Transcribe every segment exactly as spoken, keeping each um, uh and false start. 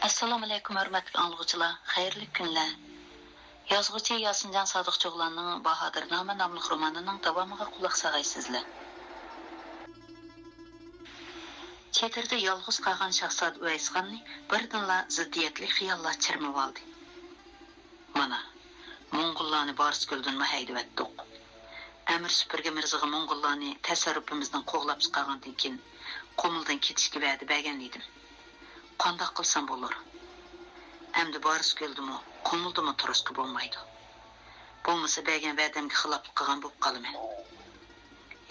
ئەسسالامۇئەلەيكۇم، ھۆرمەتلىك ئاڭلىغۇچىلار، خەيرلىك كۈنلەر. يازغۇچى ياسىنجان سادىقچىئوغلاننىڭ باھادىرنامە ناملىق رومانىنىڭ داۋامىغا قۇلاق ساغايسىزلەر. چېدىردا يالغۇز قالغان شاھزادە ئۇۋەيسخاننى بىردىنلا زىددىيەتلىك خىياللار چىرمىۋالدى. مانا، موڭغۇللارنى بارسكۆلدىنمۇ ھەيدىۋەتتۇق. ئەمىر سۈپۈرگە مىرزىغا موڭغۇللارنى تەسەررۇپىمىزدىن قوغلاپ چىقارغاندىن كېيىن، قۇمۇلدىن كېتىشكە ۋەدە بەرگەن ئىدىم. قانداق قىلسام بولۇر؟ ئەمدى بارسكۆلدىمۇ، قۇمۇلدىمۇ تۇرۇشقا بولمايدۇ. بولمىسا بەرگەن ۋەدەمگە خىلاپلىق قىلغان بولۇپ قالىمەن.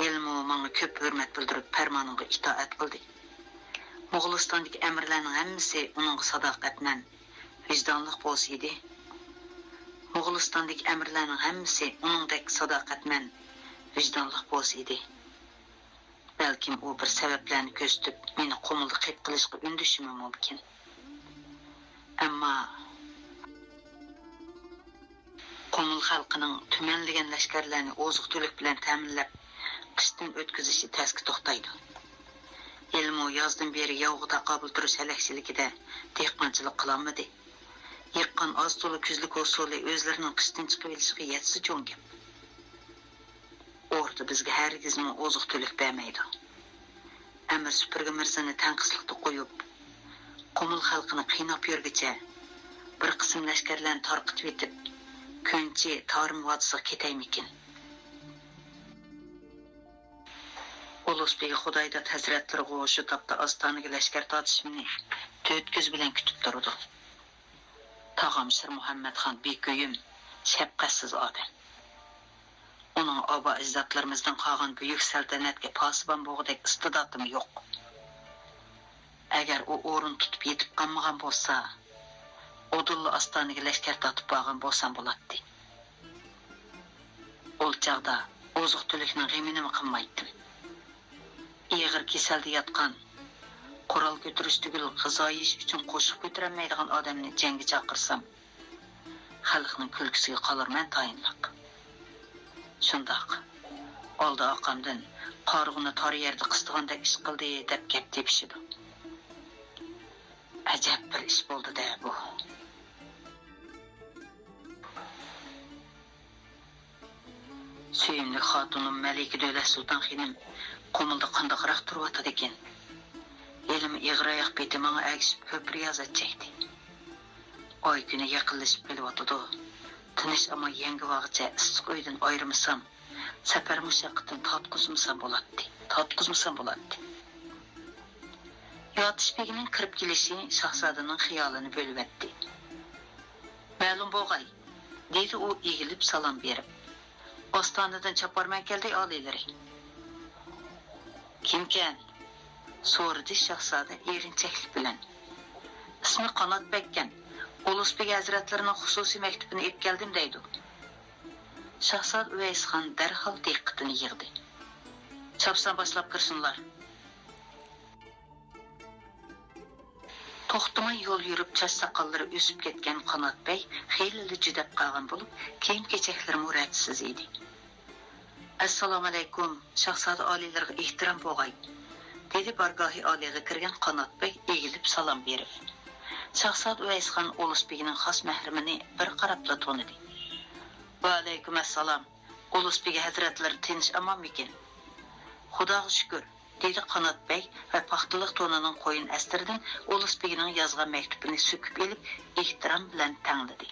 ھېلىمۇ ماڭا كۆپ ھۆرمەت بىلدۈرۈپ، پەرمانىڭغا ئىتائەت قىلدى. موغۇلىستاندىكى ئەمىرلەرنىڭ ھەممىسى ئۇنىڭغا ساداقەتمەن، ۋىجدانلىق بولسا ئىدى. موغۇلىستاندىكى ئەمىرلەرنىڭ ھەممىسى ئۇنىڭدەك ساداقەتمەن، ۋىجدانلىق بولسا ئىدى. بەلكىم ئۇ بىر سەۋەبلەرنى كۆرسىتىپ، مېنى قۇمۇلدا قېپ قېلىشقا ئۈندىشىمۇ مۇمكىن. ئەمما قۇمۇل خەلقىنىڭ تۈمەنلىگەن لەشكەرلەرنى ئوزۇق-تۈلۈك بىلەن تەمىنلەپ، قىشتىن ئۆتكۈزۈشى تەسكە توختايدۇ. ھېلىمۇ يازدىن بېرى ياۋغا تاقابىل تۇرۇش ھەلەكچىلىكىدە دېھقانچىلىق قىلالمىدى. يىغقان ئاز-تولا كۈزلۈك ھوسۇلى ئۆزلىرىنىڭ قىشتىن چىقىۋېلىشىغا يەتسە چوڭ گەپ. ئوردا بىزگە ھەرگىزمۇ ئوزۇق-تۈلۈك بەرمەيدۇ. ئەمىر سۈپۈرگە مىرزىنى تەڭقىسلىقتا قويۇپ، قۇمۇل خەلقىنى قىيناپ يۈرگۈچە، بىر قىسىم لەشكەرلەرنى تارقىتىۋېتىپ، كۆنچى تارىم ۋادىسىغا كېتەيمىكىن؟ ئۇلۇس بېگى خۇدايداد ھەزرەتلىرىغۇ شۇ تاپتا ئاستانىگە لەشكەر تارتىشىمنى تۆت كۆز بىلەن كۈتۈپ تۇرىدۇ. تاغام شىرمۇھەممەتخان بىكۆيۈم، شەپقەتسىز ئادەم. ئۇنىڭ ئابا-ئەجدادلىرىمىزدىن قالغان بۈيۈك سەلتەنەتكە پاسىبان بولغۇدەك ئىستىداتىمۇ يوق. ئەگەر ئۇ ئورۇن تۇتۇپ يېتىپ قالمىغان بولسا، ئۇدۇللا ئاستانىگە لەشكەر تارتىپ بارغان بولسام بولاتتى. ئۇ چاغدا ئوزۇق-تۈلۈكنىڭ غېمىنىمۇ قىلمايتتىم. ئېغىر كېسەلدە ياتقان، قورال كۆتۈرۈش تۈگۈل، غىزا يېيىش ئۈچۈن قوشۇق كۆتۈرەلمەيدىغان ئادەمنى جەڭگە چاقىرسام، خەلقنىڭ كۈلكىسىگە قالۇرمەن تايىنلىق. شۇنداق، ئالدى ئارقامدىن قارىغۇنى تار يەردە قىستىغاندەك ئىش قىلدى، دەپ گەپ تېپىشىدۇ. ئەجەب بىر ئىش بولدى-دە بۇ. سۆيۈملۈك خاتۇنۇم مەلىكە دۆلەت سۇلتان خېنىم قۇمۇلدا قانداقراق تۇرۇۋاتىدىكەن؟ ھېلىمۇ ئېغىر ئاياق پېتى ماڭا ئەگىشىپ كۆپ رىيازەت چەكتى. ئاي كۈنى يېقىنلىشىپ كېلىۋاتىدۇ. تىنچ ئامان يەڭگىۋارغىچە ئىسسىق ئۆيدىن ئايرىمىسام، سەپەر مۇشەققىتىنى تارتقۇزمىسام بولاتتى، تارتقۇزمىسام بولاتتى. ياتىش بېگىنىڭ كىرىپ كېلىشى شاھزادىنىڭ خىيالىنى بۆلۈۋەتتى. مەلۇم بولغاي، دېدى ئۇ ئېگىلىپ سالام بېرىپ. ئاستانىدىن چاپارمەن كەلدى ئالىيلىرى. كىمكەن؟ سورىدى شاھزادە ئېرىنچەكلىك بىلەن. ئىسمى قانات بەگكەن. ئۇلۇس بېگ ھەزرەتلىرىنىڭ خۇسۇسىي مەكتىپىنى ئېلىپ كەلدىم دەيدۇ. شاھزادە ئۇۋەيسخان دەرھال دىققىتىنى يىغدى. چاپسان باشلاپ كىرسۇنلار. توختىماي يول يۈرۈپ، چاچ-ساقاللىرى ئۆسۈپ كەتكەن قانات بەگ خېلىلا جۈدەپ قالغان بولۇپ، كىيىم-كېچەكلىرىمۇ رەتسىز ئىدى. ئەسسالامۇئەلەيكۇم، شاھزادە ئالىيلىرىغا ئېھتىرام بولغاي، دېدى بارگاھى ئالىيغا كىرگەن قانات بەگ ئېگىلىپ سالام بېرىپ. شاھزادە ئۇۋەيسخان ئۇلۇس بېگىنىڭ خاس مەھرىمىنى بىر قاراپلا تونۇدى. ۋەئەلەيكۇم ئەسسالام، ئۇلۇس بېگى ھەزرەتلىرى تىنچ ئامانمىكىن؟ خۇداغا شۈكۈر، دېدى قانات بەگ ۋە پاختىلىق تونىنىڭ قويۇن ئەستىرىدىن ئۇلۇس بېگىنىڭ يازغان مەكتۇپىنى سۆكۈپ ئېلىپ، ئېھتىرام بىلەن تەڭلىدى.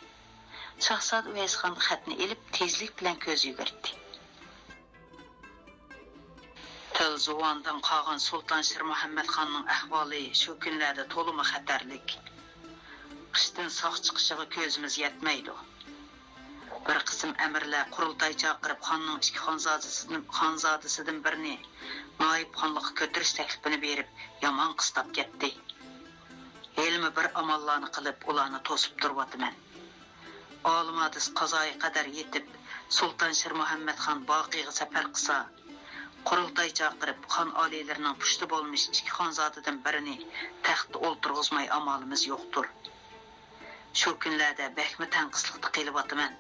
شاھزادە ئۇۋەيسخان خەتنى ئېلىپ، تېزلىك بىلەن كۆز يۈگۈرتتى. تىل-زۇۋاندىن قالغان سۇلتان شىرمۇھەممەتخاننىڭ ئەھۋالى شۇ كۈنلەردە تولىمۇ خەتەرلىك. قىشتىن ساق چىقىشىغا كۆزىمىز يەتمەيدۇ. بىر قىسىم ئەمىرلەر قۇرۇلتاي چاقىرىپ، خاننىڭ ئىككى خانزادىسىدىن، خانزادىسىدىن بىرىنى نايىپ خانلىققا كۆتۈرۈش تەكلىپىنى بېرىپ، يامان قىستاپ كەتتى. ھېلىمۇ بىر ئاماللارنى قىلىپ، ئۇلارنى توسۇپ تۇرۇۋاتىمەن. ئالىم ھادىس قازايى قەدەر يېتىپ، سۇلتان شىرمۇھەممەتخان باقىغا سەپەر قىلسا، قۇرۇلتاي چاقىرىپ، خان ئالىيلىرىنىڭ پۇشتى بولمىش ئىككى خانزادىدىن بىرىنى تەختتە ئولتۇرغۇزماي ئامالىمىز يوقتۇر. شۇ كۈنلەردە بەكمۇ تەڭقىسلىقتا قېلىۋاتىمەن.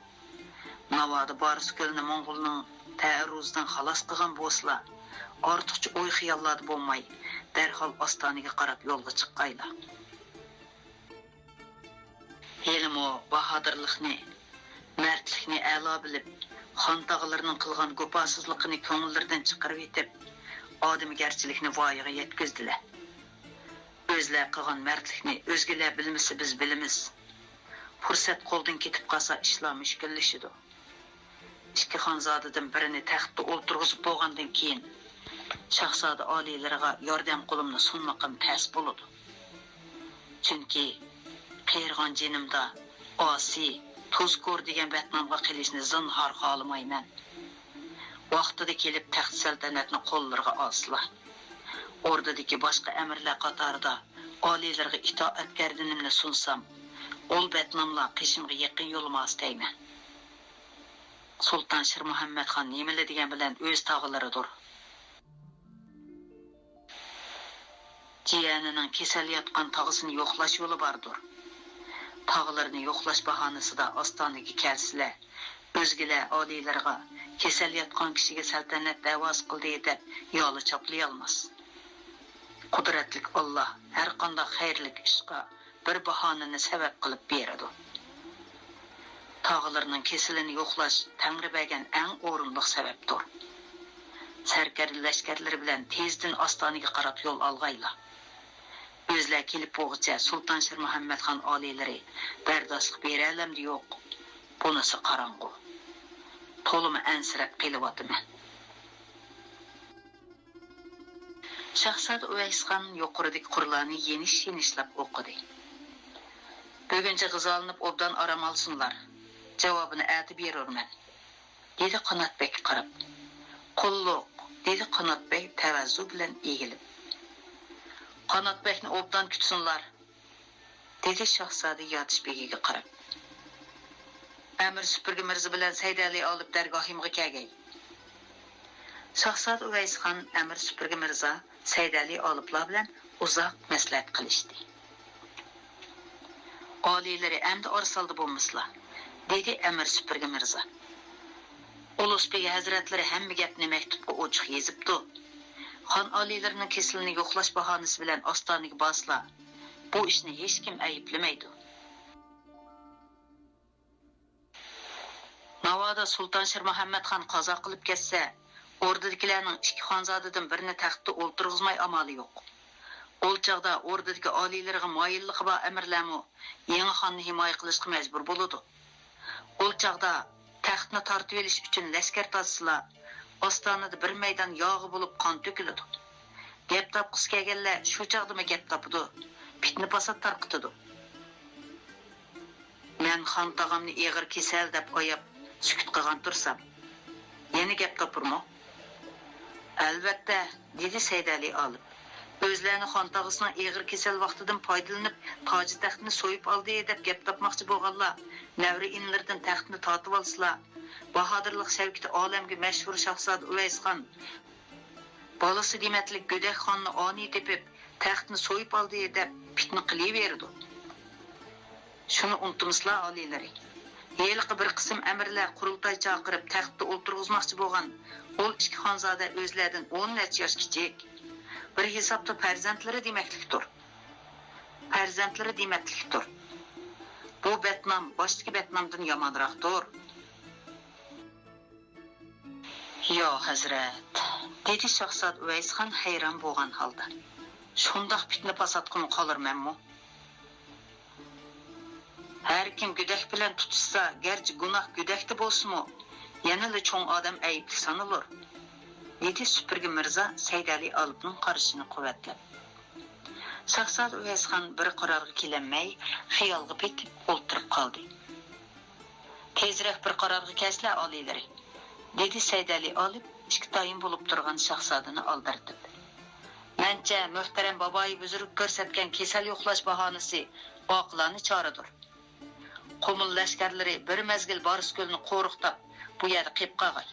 ناۋادا بارسكۆلنى موڭغۇلنىڭ تەئەررۇزىدىن خالاس قىلغان بولسىلا، ئارتۇقچە ئوي-خىياللاردا بولماي، دەرھال ئاستانىگە قاراپ يولغا چىققايلا. ھېلىمۇ باھادىرلىقنى، مەردلىكنى ئەلا بىلىپ، خان تاغىلىرىنىڭ قىلغان گۇپاسىزلىقىنى كۆڭۈللىرىدىن چىقىرىۋېتىپ، ئادىمىگەرچىلىكنى ۋايىغا يەتكۈزدىلە. ئۆزلەر قىلغان مەردلىكنى ئۆزگىلەر بىلمىسە، بىز بىلىمىز. پۇرسەت قولدىن كېتىپ قالسا، ئىشلار مۈشكۈللىشىدۇ. ئىككى خانزادىدىن بىرىنى تەختتە ئولتۇرغۇزۇپ بولغاندىن كېيىن، شاھزادە ئالىيلىرىغا ياردەم قولۇمنى سۇنمىقىم تەس بولىدۇ. چۈنكى قېرىغان جېنىمدا ئاسىي، تۇزكور دېگەن بەتنامغا قېلىشنى زىنھار خالىمايمەن. ۋاقتىدا كېلىپ تەخت سەلتەنەتنى قوللىرىغا ئالسىلا، ئوردىدىكى باشقا ئەمىرلەر قاتارىدا ئالىيلىرىغا ئىتائەتكەردىنىمنى سۇنسام، ئۇل بەتناملار قېشىمغا يېقىن يولىماس دەيمەن. سۇلتان شىرمۇھەممەتخان نېمىلا دېگەن بىلەن ئۆز تاغىلىرىدۇر. جىيەنىنىڭ كېسەل ياتقان تاغىسىنى يوقلاش يولى باردۇر. تاغىلىرىنى يوقلاش باھانىسىدا ئاستانىگە كەلسىلە، ئۆزگىلەر ئالىيلىرىغا كېسەل ياتقان كىشىگە سەلتەنەت دەۋاسى قىلدى دەپ يالا چاپلىيالماس. قۇدرەتلىك ئاللا ھەرقانداق خەيرلىك ئىشقا بىر باھانىنى سەۋەب قىلىپ بېرىدۇ. تاغىلىرىنىڭ كېسىلىنى يوقلاش تەڭرى بەرگەن ئەڭ ئورۇنلۇق سەۋەبتۇر. سەركەردە لەشكەرلىرى بىلەن تېزدىن ئاستانىگە قاراپ يول ئالغايلا. ئۆزلەر كېلىپ بولغۇچە سۇلتان شىرمۇھەممەتخان ئالىيلىرى بەرداشلىق بېرەلەمدۇ يوق، بۇنىسى قاراڭغۇ. تولىمۇ ئەنسىرەپ قېلىۋاتىمەن. شاھزادە ئۇۋەيسخان يۇقىرىدىكى قۇرلارنى يېنىش-يېنىشلاپ ئوقۇدى. بۈگۈنچە غىزالىنىپ ئوبدان ئارام ئالسۇنلار، جاۋابىنى ئەتە بېرۇرمەن، دېدى قانات بەگكە قاراپ. قۇللۇق، دېدى قانات بەگ تەۋەززۇ بىلەن ئېگىلىپ. قانات بەگنى ئوبدان كۈتسۇنلار، دېدى شاھزادە ياتىش بېگىگە قاراپ. ئەمىر سۈپۈرگە مىرزا بىلەن سەيدەلى ئالىپ دەرگاھىمغا كەلگەي. شاھزادە ئۇۋەيسخان ئەمىر سۈپۈرگە مىرزا سەيدەلى ئالىپلار بىلەن ئۇزاق مەسلىھەت قىلىشتى. ئالىيلىرى ئەمدى ئارىسالدى بولمىسىلا، دېدى ئەمىر سۈپۈرگە مىرزا. ئۇلۇس بېگى ھەزرەتلىرى ھەممە گەپنى مەكتۇپقا ئوچۇق يېزىپتۇ. خان ئالىيلىرىنىڭ كېسىلىنى يوقلاش باھانىسى بىلەن ئاستانىگە بارسىلا، بۇ ئىشنى ھېچكىم ئەيىبلىمەيدۇ. ناۋادا سۇلتان شىرمۇھەممەتخان قازا قىلىپ كەتسە، ئوردىدىكىلەرنىڭ ئىككى خانزادىدىن بىرىنى تەختتە ئولتۇرغۇزماي ئامالى يوق. ئول چاغدا ئوردىدىكى ئالىيلىرىغا مايىللىقى بار ئەمىرلەرمۇ يېڭى خاننى ھىمايە قىلىشقا مەجبۇر بولىدۇ. ئول چاغدا تەختنى تارتىۋېلىش ئۈچۈن لەشكەر تارتسىلا، ئاستانىدا بىر مەيدان ياغى بولۇپ قان تۆكۈلىدۇ. گەپ تاپقۇسى كەلگەنلەر شۇ چاغدىمۇ گەپ تاپىدۇ، پىتنە-پاسات تارقىتىدۇ. مەن خان تاغامنى ئېغىر كېسەل دەپ ئاياپ سۈكۈت قىلغان تۇرسام، يەنە گەپ تاپۇرمۇ؟ ئەلۋەتتە، دېدى سەيدەلى ئالىپ. ئۆزلەرنى خان تاغىسىنىڭ ئېغىر كېسەل ۋاقتىدىن پايدىلىنىپ، تاجى تەختنى سويۇپ ئالدى دەپ گەپ تاپماقچى بولغانلار نەۋرە ئىنىلىرىدىن تەختنى تارتىۋالسىلا، باھادىرلىق شەۋكىتى ئالەمگە مەشھۇر شاھزادە ئۇۋەيسخان بالىسى دېمەتلىك گۆدەك خاننى ئانىي تېپىپ، تەختنى سويۇپ ئالدى دەپ پىتنە قىلىۋېرىدۇ. شۇنى ئۇنتۇمىسىلا، ئالىيلىرى. ھېلىقى بىر قىسىم ئەمىرلەر قۇرۇلتاي چاقىرىپ، تەختتە ئولتۇرغۇزماقچى بولغان ئۇل ئىككى خانزادە ئۆزلەردىن ئون نەچچە ياش كىچىك. بىر ھېسابتا پەرزەنتلىرى دېمەكلىكتۇر. پەرزەنتلىرى دېمەكلىكتۇر. بۇ بەتنام باشتىكى بەتنامدىن يامانراقتۇر. يا ھەزرەت، دېدى شاھزادە ئۇۋەيسخان ھەيران بولغان ھالدا. شۇنداق پىتنە-پاساتقىمۇ قالۇرمەنمۇ؟ ھەركىم گۆدەك بىلەن تۇتۇشسا، گەرچە گۇناھ گۆدەكتە بولسىمۇ، يەنىلا چوڭ ئادەم ئەيىبلىك سانىلۇر، دېدى سۈپۈرگە مىرزا سەيدەلى ئالىپنىڭ قارىشىنى قۇۋۋەتلەپ. شاھزادە ئۇۋەيسخان بىر قارارغا كېلەلمەي، خىيالغا پېتىپ ئولتۇرۇپ قالدى. تېزرەك بىر قارارغا كەلسىلە، ئالىيلىرى، دېدى سەيدەلى ئالىپ ئىككى تايىن بولۇپ تۇرغان شاھزادىنى ئالدىرىتىپ. مەنچە، مۆھتەرەم بابايى بۈزرۈك كۆرسەتكەن كېسەل يوقلاش باھانىسى ئاقىلانە چارىدۇر. قۇمۇل لەشكەرلىرى بىر مەزگىل بارسكۆلنى قورۇقتاپ، بۇ يەردە قېلىپ قالغاي.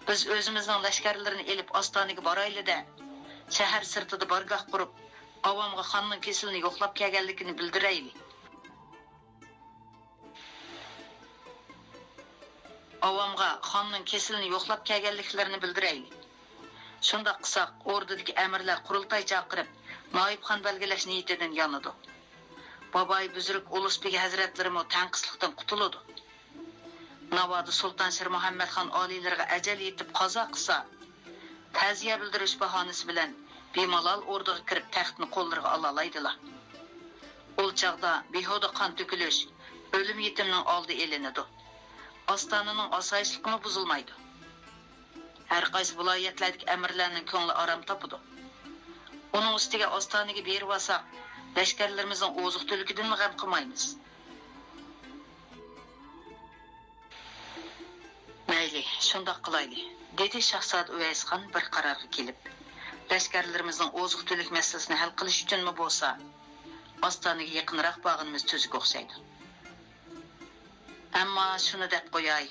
بىز ئۆزىمىزنىڭ لەشكەرلىرىنى ئېلىپ ئاستانىگە بارايلى-دە، شەھەر سىرتىدا بارگاھ قۇرۇپ، ئاۋامغا خاننىڭ كېسىلىنى يوقلاپ كەلگەنلىكىنى بىلدۈرەيلى. ئاۋامغا خاننىڭ كېسىلىنى يوقلاپ كەلگەنلىكلىرىنى بىلدۈرەيلى. شۇنداق قىلساق، ئوردىدىكى ئەمىرلەر قۇرۇلتاي چاقىرىپ، نايىب خان بەلگىلەش نىيىتىدىن يانىدۇ. باباي بۈزرۈك ئۇلۇس بېگى ھەزرەتلىرىمۇ تەڭقىسلىقتىن قۇتۇلىدۇ. ناۋادا سۇلتان شىرمۇھەممەتخان ئالىيلىرىغا ئەجەل يېتىپ قازا قىلسا، تەزىيە بىلدۈرۈش باھانىسى بىلەن بىمالال ئوردىغا كىرىپ تەختنى قوللىرىغا ئالالايدىلا. ئۇ چاغدا بىھۇدە قان تۆكۈلۈش، ئۆلۈم يېتىمنىڭ ئالدى ئېلىنىدۇ. ئاستانىنىڭ ئاسايىشلىقىمۇ بۇزۇلمايدۇ. ھەر قايسى ۋىلايەتلەردىكى ئەمىرلەرنىڭ كۆڭلى ئارام تاپىدۇ. ئۇنىڭ ئۈستىگە ئاستانىگە بېرىۋالساق، لەشكەرلىرىمىزنىڭ ئوزۇق-تۈلۈكىدىنمۇ غەم قىلمايمىز. مەيلى، شۇنداق قىلايلى، دېدى شاھزادە ئۇۋەيسخان بىر قارارغا كېلىپ. لەشكەرلىرىمىزنىڭ ئوزۇق-تۈلۈك مەسىلىسىنى ھەل قىلىش ئۈچۈنمۇ بولسا، ئاستانىگە يېقىنراق بارغىنىمىز تۈزۈك ئوخشايدۇ. ئەمما شۇنى دەپ قوياي،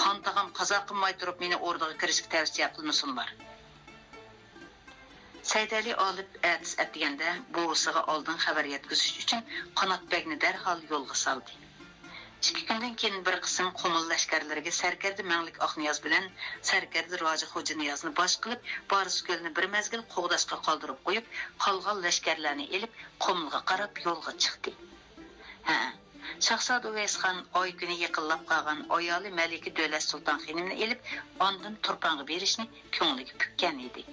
خان تاغام قازا قىلماي تۇرۇپ مېنى ئوردىغا كىرىشكە تەۋسىيە قىلمىسۇنلار. سەيدەلى ئالىپ ئەتىسى ئەتىگەندە بوۋىسىغا ئالدىن خەۋەر يەتكۈزۈش ئۈچۈن قانات بەگنى دەرھال يولغا سالدى. ئىككى كۈندىن كېيىن بىر قىسىم قۇمۇل لەشكەرلىرىگە سەركەردە مەڭلىك ئاقنىياز بىلەن سەركەردە راجا خوجانىيازنى باش قىلىپ، بارسكۆلنى بىر مەزگىل قوغداشقا قالدۇرۇپ قويۇپ، قالغان لەشكەرلەرنى ئېلىپ، قۇمۇلغا قاراپ يولغا چىقتى. ھە، شاھزادە ئۇۋەيسخان ئاي كۈنى يېقىنلاپ قالغان ئايالى مەلىكە دۆلەت سۇلتان خېنىمنى ئېلىپ، ئاندىن تۇرپانغا بېرىشنى كۆڭلىگە پۈككەن ئىدى.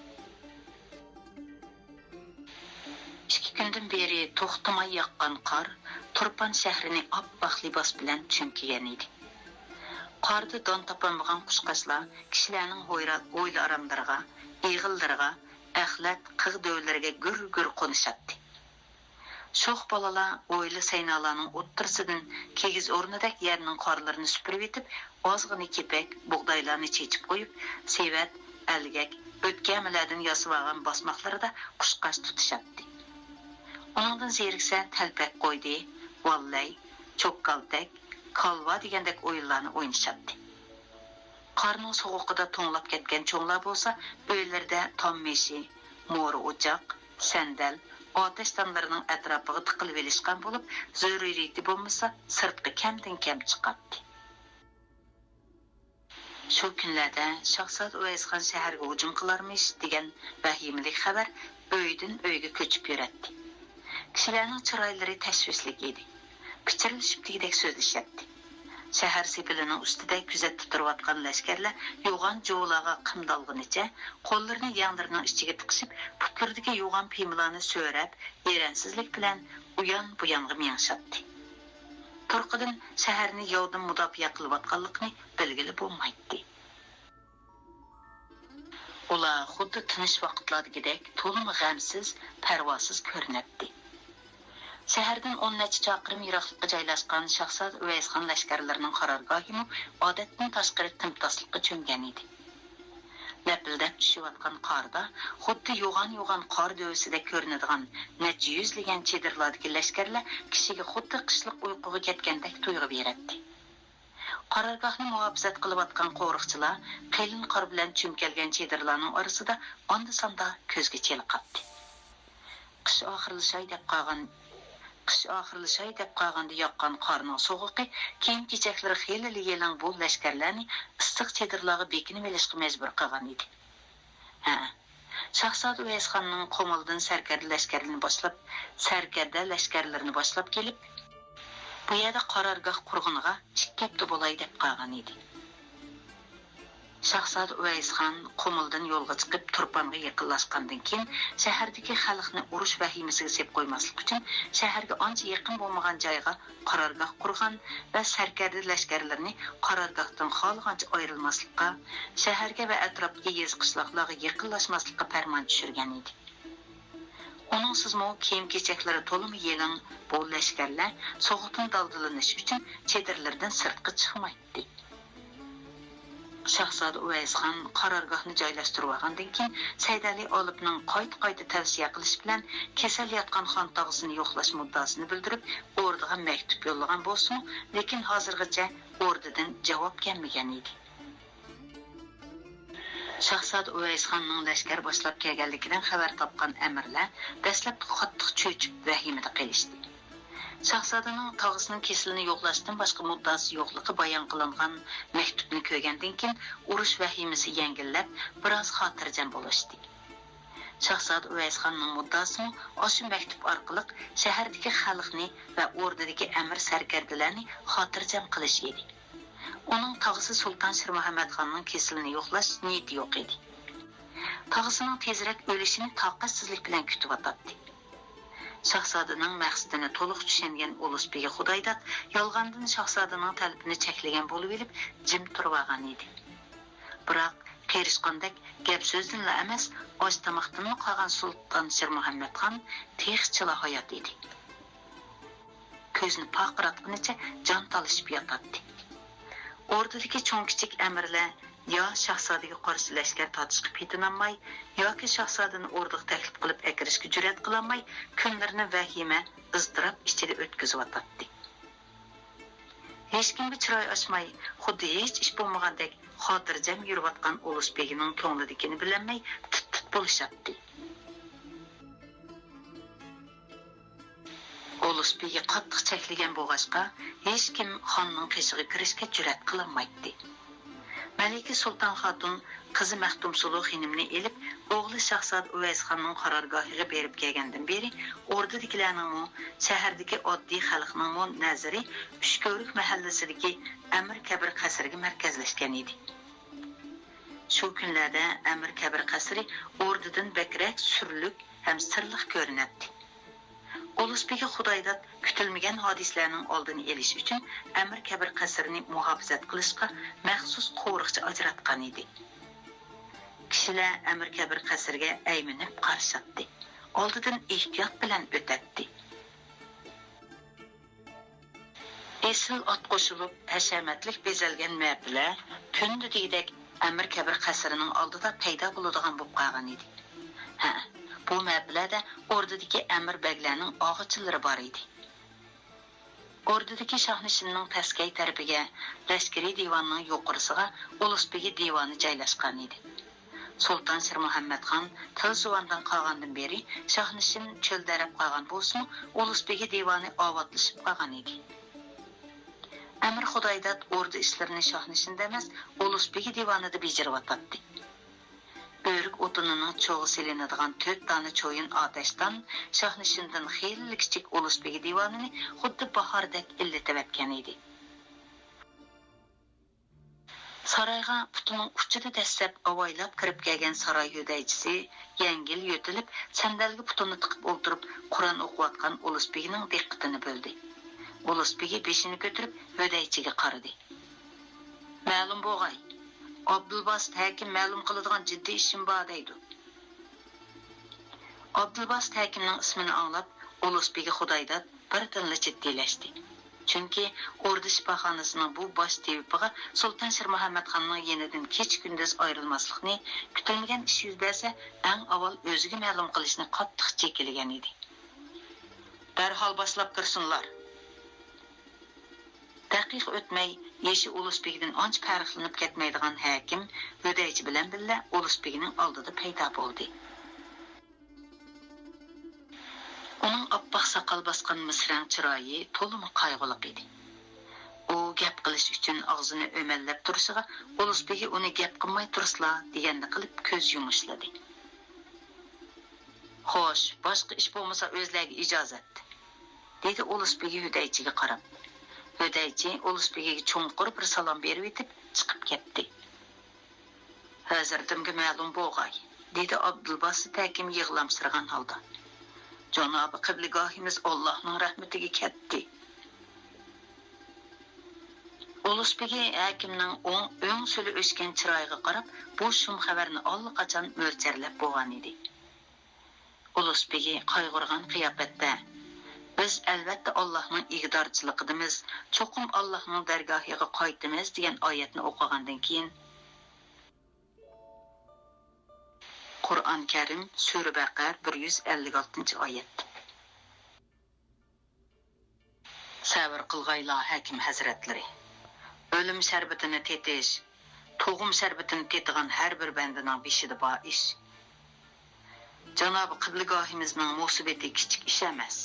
ئىككى كۈندىن بېرى توختىماي ياغقان قار تۇرپان شەھىرىنى ئاپئاق لىباس بىلەن چۈمكىگەن ئىدى. قاردا دان تاپالمىغان قۇشقاچلار كىشىلەرنىڭ ھويرا-، ھويلا-ئاراملىرىغا، ئېغىللىرىغا، ئەخلەت، قىغ دۆۋىلىرىگە گۈر-گۈر قونۇشاتتى. شوخ بالىلار ھويلا-سەينالارنىڭ ئوتتۇرىسىدىن كىگىز ئورنىدەك يەرنىڭ قارلىرىنى سۈپۈرۈۋېتىپ، ئازغىنە كېپەك، بۇغدايلارنى چېچىپ قويۇپ، سېۋەت، ئەلگەك، ئۆتكەمىلەردىن ياسىۋالغان باسماقلىرىدا قۇشقاچ تۇتۇشاتتى. ئۇنىڭدىن زېرىكسە، تەلپەك قويدى، ۋاللەي، چوككالتەك، كالۋا دېگەندەك ئويۇنلارنى ئوينىشاتتى. قارنىڭ سوغۇقىدا توڭلاپ كەتكەن چوڭلار بولسا ئۆيلىرىدە تام مېشى، مورا ئوچاق، سەندەل، ئاتەش دانلىرىنىڭ ئەتراپىغا تىقىلىۋېلىشقان بولۇپ، زۆرۈرىيىتى بولمىسا سىرتقا كەمدىن كەم چىقاتتى. شۇ كۈنلەردە شاھزادە ئۇۋەيسخان شەھەرگە ھۇجۇم قىلارمىش دېگەن ۋەھىمىلىك خەۋەر ئۆيدىن ئۆيگە كۆچۈپ يۈرەتتى. كىشىلەرنىڭ چىرايلىرى تەشۋىشلىك ئىدى. پىچىرلىشىپ دېگۈدەك سۆزلىشەتتى. شەھەر سېپىلىنىڭ ئۈستىدە كۆزەتتە تۇرۇۋاتقان لەشكەرلەر يوغان جۇۋىلارغا قىمدالغىنىچە، قوللىرىنى يەڭلىرىنىڭ ئىچىگە تىقىشىپ، پۇتلىرىدىكى يوغان پىيمىلارنى سۆرەپ، ئېرەنسىزلىك بىلەن ئۇيان-بۇيانغا مېڭىشاتتى. تۇرقىدىن شەھەرنى ياۋدىن مۇداپىئە قىلىۋاتقانلىقىنى بىلگىلى بولمايتتى. ئۇلار خۇددى تىنچ ۋاقىتلاردىكىدەك تولىمۇ غەمسىز، پەرۋاسىز كۆرۈنەتتى. شەھەردىن ئون نەچچە چاقىرىم يىراقلىققا جايلاشقان شاھزادە ئۇۋەيسخان لەشكەرلىرىنىڭ قارارگاھىمۇ ئادەتتىن تاشقىرى تىمتاسلىققا چۆمگەن ئىدى. لەپىلدەپ چۈشۈۋاتقان قاردا خۇددى يوغان-يوغان قار دۆۋىسىدەك كۆرۈنىدىغان نەچچە يۈزلىگەن چېدىرلاردىكى لەشكەرلەر كىشىگە خۇددى قىشلىق ئۇيقۇغا كەتكەندەك تۇيغۇ بېرەتتى. قارارگاھنى مۇھاپىزەت قىلىۋاتقان قورۇقچىلار قېلىن قار بىلەن چۆمكەلگەن چېدىرلارنىڭ ئارىسىدا ئاندا-ساندا كۆزگە چېلىقاتتى. قىش ئاخىرلىشاي دەپ قالغان، قىش ئاخىرلىشاي دەپ قالغاندا ياغقان قارنىڭ سوغۇقى كىيىم-كېچەكلىرى خېلىلا يېلىڭ بۇ لەشكەرلەرنى ئىسسىق چېدىرلارغا بېكىنىۋېلىشقا مەجبۇر قىلغان ئىدى. ھە، شاھزادە ئۇۋەيسخاننىڭ قۇمۇلدىن سەركەردە لەشكەرلىرىنى باشلاپ، سەركەردە لەشكەرلىرىنى باشلاپ كېلىپ، بۇ يەردە قارارگاھ قۇرغىنىغا ئىككى ھەپتە بولاي دەپ قالغان ئىدى. شاھزادە ئۇۋەيسخان قۇمۇلدىن يولغا چىقىپ، تۇرپانغا يېقىنلاشقاندىن كېيىن، شەھەردىكى خەلقنى ئۇرۇش ۋەھىمىسىگە سېلىپ قويماسلىق ئۈچۈن، شەھەرگە ئانچە يېقىن بولمىغان جايغا قارارگاھ قۇرغان ۋە سەركەردە لەشكەرلىرىنى قارارگاھتىن خالىغانچە ئايرىلماسلىققا، شەھەرگە ۋە ئەتراپتىكى يېزا-قىشلاقلارغا يېقىنلاشماسلىققا پەرمان چۈشۈرگەن ئىدى. ئۇنىڭسىزمۇ كىيىم-كېچەكلىرى تولىمۇ يېلىڭ بۇ لەشكەرلەر سوغۇقتىن دالدىلىنىش ئۈچۈن چېدىرلىرىدىن سىرتقا چىقمايتتى. شاھزادە ئۇۋەيسخان قارارگاھنى جايلاشتۇرۇۋالغاندىن كېيىن، سەيدەلى ئالىپنىڭ قايتا-قايتا تەۋسىيە قىلىشى بىلەن كېسەل ياتقان خان تاغىسىنى يوقلاش مۇددىئاسىنى بىلدۈرۈپ، ئوردىغا مەكتۇپ يوللىغان بولسىمۇ، لېكىن ھازىرغىچە ئوردىدىن جاۋاب كەلمىگەن ئىدى. شاھزادە ئۇۋەيسخاننىڭ لەشكەر باشلاپ كەلگەنلىكىدىن خەۋەر تاپقان ئەمىرلەر دەسلەپتە قاتتىق چۆچۈپ، ۋەھىمىدە قېلىشتى. شاھزادىنىڭ تاغىسىنىڭ كېسىلىنى يوقلاشتىن باشقا مۇددىئاسى يوقلۇقى بايان قىلىنغان مەكتۇپنى كۆرگەندىن كېيىن، ئۇرۇش ۋەھىمىسى يەڭگىللەپ، بىراز خاتىرجەم بولۇشتى. شاھزادە ئۇۋەيسخاننىڭ مۇددىئاسىمۇ ئاشۇ مەكتۇپ ئارقىلىق شەھەردىكى خەلقنى ۋە ئوردىدىكى ئەمىر سەركەردىلەرنى خاتىرجەم قىلىش ئىدى. ئۇنىڭ تاغىسى سۇلتان شىرمۇھەممەتخاننىڭ كېسىلىنى يوقلاش نىيىتى يوق ئىدى. تاغىسىنىڭ تېزرەك ئۆلۈشىنى تاقەتسىزلىك بىلەن كۈتۈۋاتاتتى. شاھزادىنىڭ مەقسىتىنى تولۇق چۈشەنگەن ئۇلۇس بېگى خۇدايداد يالغاندىن شاھزادىنىڭ تەلىپىنى چەكلىگەن بولۇۋېلىپ، جىم تۇرۇۋالغان ئىدى. بىراق، قېرىشقاندەك گەپ-سۆزدىنلا ئەمەس، ئاچ-تاماقتىنمۇ قالغان سۇلتان شىرمۇھەممەتخان تېخىچىلا ھايات ئىدى. كۆزىنى پارقىراتقىنىچە جان تالىشىپ ياتاتتى. ئوردىدىكى چوڭ-كىچىك ئەمىرلەر يا شاھزادىگە قارشى لەشكەر تارتىشقا پېتىنالماي، ياكى شاھزادىنى ئوردىغا تەكلىپ قىلىپ ئەكىرىشكە جۈرئەت قىلالماي، كۈنلىرىنى ۋەھىمە، ئىزتىراپ ئىچىدە ئۆتكۈزۈۋاتاتتى. ھېچكىمگە چىراي ئاچماي، خۇددى ھېچ ئىش بولمىغاندەك خاتىرجەم يۈرۈۋاتقان ئۇلۇس بېگىنىڭ كۆڭلىدىكىنى بىلەلمەي تىت-تىت بولۇشاتتى. ئۇلۇس بېگى قاتتىق چەكلىگەن بولغاچقا، ھېچكىم خاننىڭ قېشىغا كىرىشكە جۈرئەت قىلالمايتتى. مەلىكە سۇلتان خاتۇن قىزى مەختۇمسۇلۇ خېنىمنى ئېلىپ، ئوغلى شاھزادە ئۇۋەيسخاننىڭ قارارگاھىغا بېرىپ كەلگەندىن بېرى، ئوردىدىكىلەرنىڭمۇ، شەھەردىكى ئاددىي خەلقنىڭمۇ نەزىرى ئۈچكۆۋرۈك مەھەللىسىدىكى ئەمىر كەبىر قەسرىگە مەركەزلەشكەن ئىدى. شۇ كۈنلەردە ئەمىر كەبىر قەسرى ئوردىدىن بەكرەك سۈرلۈك ھەم سىرلىق كۆرۈنەتتى. ئۇلۇس بېگى خۇدايداد كۈتۈلمىگەن ھادىسىلەرنىڭ ئالدىنى ئېلىش ئۈچۈن ئەمىر كەبىر قەسرىنى مۇھاپىزەت قىلىشقا مەخسۇس قورۇقچى ئاجراتقان ئىدى. كىشىلەر ئەمىر كەبىر قەسرىگە ئەيمىنىپ قارىشاتتى. ئالدىدىن ئېھتىيات بىلەن ئۆتەتتى. ئېسىل ئات قوشۇلۇپ، ھەشەمەتلىك بېزەلگەن مەپىلە كۈندە دېگۈدەك ئەمىر كەبىر قەسرىنىڭ ئالدىدا پەيدا بولىدىغان بولۇپ قالغان ئىدى. ھە، بۇ مەپىلەدە ئوردىدىكى ئەمىر بەگلەرنىڭ ئاغىچىلىرى بار ئىدى. ئوردىدىكى شاھنىشىننىڭ پەسكەي تەرىپىگە، لەشكىرىي دىۋاننىڭ يۇقىرىسىغا ئۇلۇس بېگى دىۋانى جايلاشقان ئىدى. سۇلتان شىرمۇھەممەتخان تىل زۇۋاندىن قالغاندىن بېرى، شاھنىشىن چۆلدەرەپ قالغان بولسىمۇ، ئۇلۇس بېگى دىۋانى ئاۋاتلىشىپ قالغان ئىدى. ئەمىر خۇدايداد ئوردا ئىشلىرىنى شاھنىشىندا ئەمەس، ئۇلۇس بېگى دىۋانىدا بېجىرىۋاتاتتى. ئۆرۈك ئوتۇنىنىڭ چوغى سېلىنىدىغان تۆت دانە چويۇن ئاتەشدان شاھنىشىندىن خېلىلا كىچىك ئۇلۇس بېگى دىۋانىنى خۇددى باھاردەك ئىللىتىۋەتكەن ئىدى. سارايغا پۇتىنىڭ ئۇچىدا دەسسەپ ئاۋايلاپ كىرىپ كەلگەن ساراي ھۆدەيچىسى يەڭگىل يۆتىلىپ، سەندەلگە پۇتىنى تىقىپ ئولتۇرۇپ، قۇرئان ئوقۇۋاتقان ئۇلۇس بېگىنىڭ دىققىتىنى بۆلدى. ئۇلۇس بېگى بېشىنى كۆتۈرۈپ، ھۆدەيچىگە قارىدى. مەلۇم بولغاي، ئابدۇلباسىت ھەكىم مەلۇم قىلىدىغان جىددىي ئىشىم بار دەيدۇ. ئابدۇلباسىت ھەكىمنىڭ ئىسمىنى ئاڭلاپ، ئۇلۇس بېگى خۇدايداد بىردىنلا جىددىيلەشتى. چۈنكى ئوردا شىپاخانىسىنىڭ بۇ باش تېۋىپىغا سۇلتان شىرمۇھەممەتخاننىڭ يېنىدىن كېچە-كۈندۈز ئايرىلماسلىقنى، كۈتۈلمىگەن ئىش يۈز بەرسە، ئەڭ ئاۋۋال ئۆزىگە مەلۇم قىلىشنى قاتتىق جېكىلىگەن ئىدى. دەرھال باشلاپ كىرسۇنلار! دەقىقە ئۆتمەي، يېشى ئۇلۇس بېگىدىن ئانچە پەرقلىنىپ كەتمەيدىغان ھەكىم ھۆدەيچى بىلەن بىللە ئۇلۇس بېگىنىڭ ئالدىدا پەيدا بولدى. ئۇنىڭ ئاپئاق ساقال باسقان مىسرەڭ چىرايى تولىمۇ قايغۇلۇق ئىدى. ئۇ گەپ قىلىش ئۈچۈن ئاغزىنى ئۆمەللەپ تۇرۇشىغا، ئۇلۇس بېگى ئۇنى گەپ قىلماي تۇرسىلا دېگەندە قىلىپ كۆز يۇمۇشلىدى. خوش، باشقا ئىش بولمىسا ئۆزلەرگە ئىجازەت، دېدى ئۇلۇس بېگى ھۆدەيچىگە قاراپ. ھۆدەيچى ئۇلۇس بېگىگە چوڭقۇر بىر سالام بېرىۋېتىپ چىقىپ كەتتى. ھەزرىتىمگە مەلۇم بولغاي، دېدى ئابدۇلباسىت ھەكىم يىغلامسىرىغان ھالدا. جانابى قىبلىگاھىمىز ئاللاھنىڭ رەھمىتىگە كەتتى. ئۇلۇس بېگى ھەكىمنىڭ ئوڭ، ئۆڭ سۈلى ئۆچكەن چىرايىغا قاراپ، بۇ شۇم خەۋەرنى ئاللىقاچان مۆلچەرلەپ بولغانىدى. ئۇلۇس بېگى قايغۇرغان قىياپەتتە، بىز ئەلۋەتتە ئاللاھنىڭ ئىگىدارچىلىقىدىمىز، چوقۇم ئاللاھنىڭ دەرگاھىغا قايتىمىز دېگەن ئايەتنى ئوقۇغاندىن كېيىن، قۇرئان كەرىم، سۈرە بەقەر، بىر يۈز ئەللىك ئالتىنچى ئايەت. سەۋر قىلغايلا، ھەكىم ھەزرەتلىرى. ئۆلۈم شەربىتىنى تېتىش، تۇغۇم شەربىتىنى تېتىغان ھەر بىر بەندىنىڭ بېشىدا بار ئىش. جانابى قىبلىگاھىمىزنىڭ مۇسىبىتى كىچىك ئىش ئەمەس.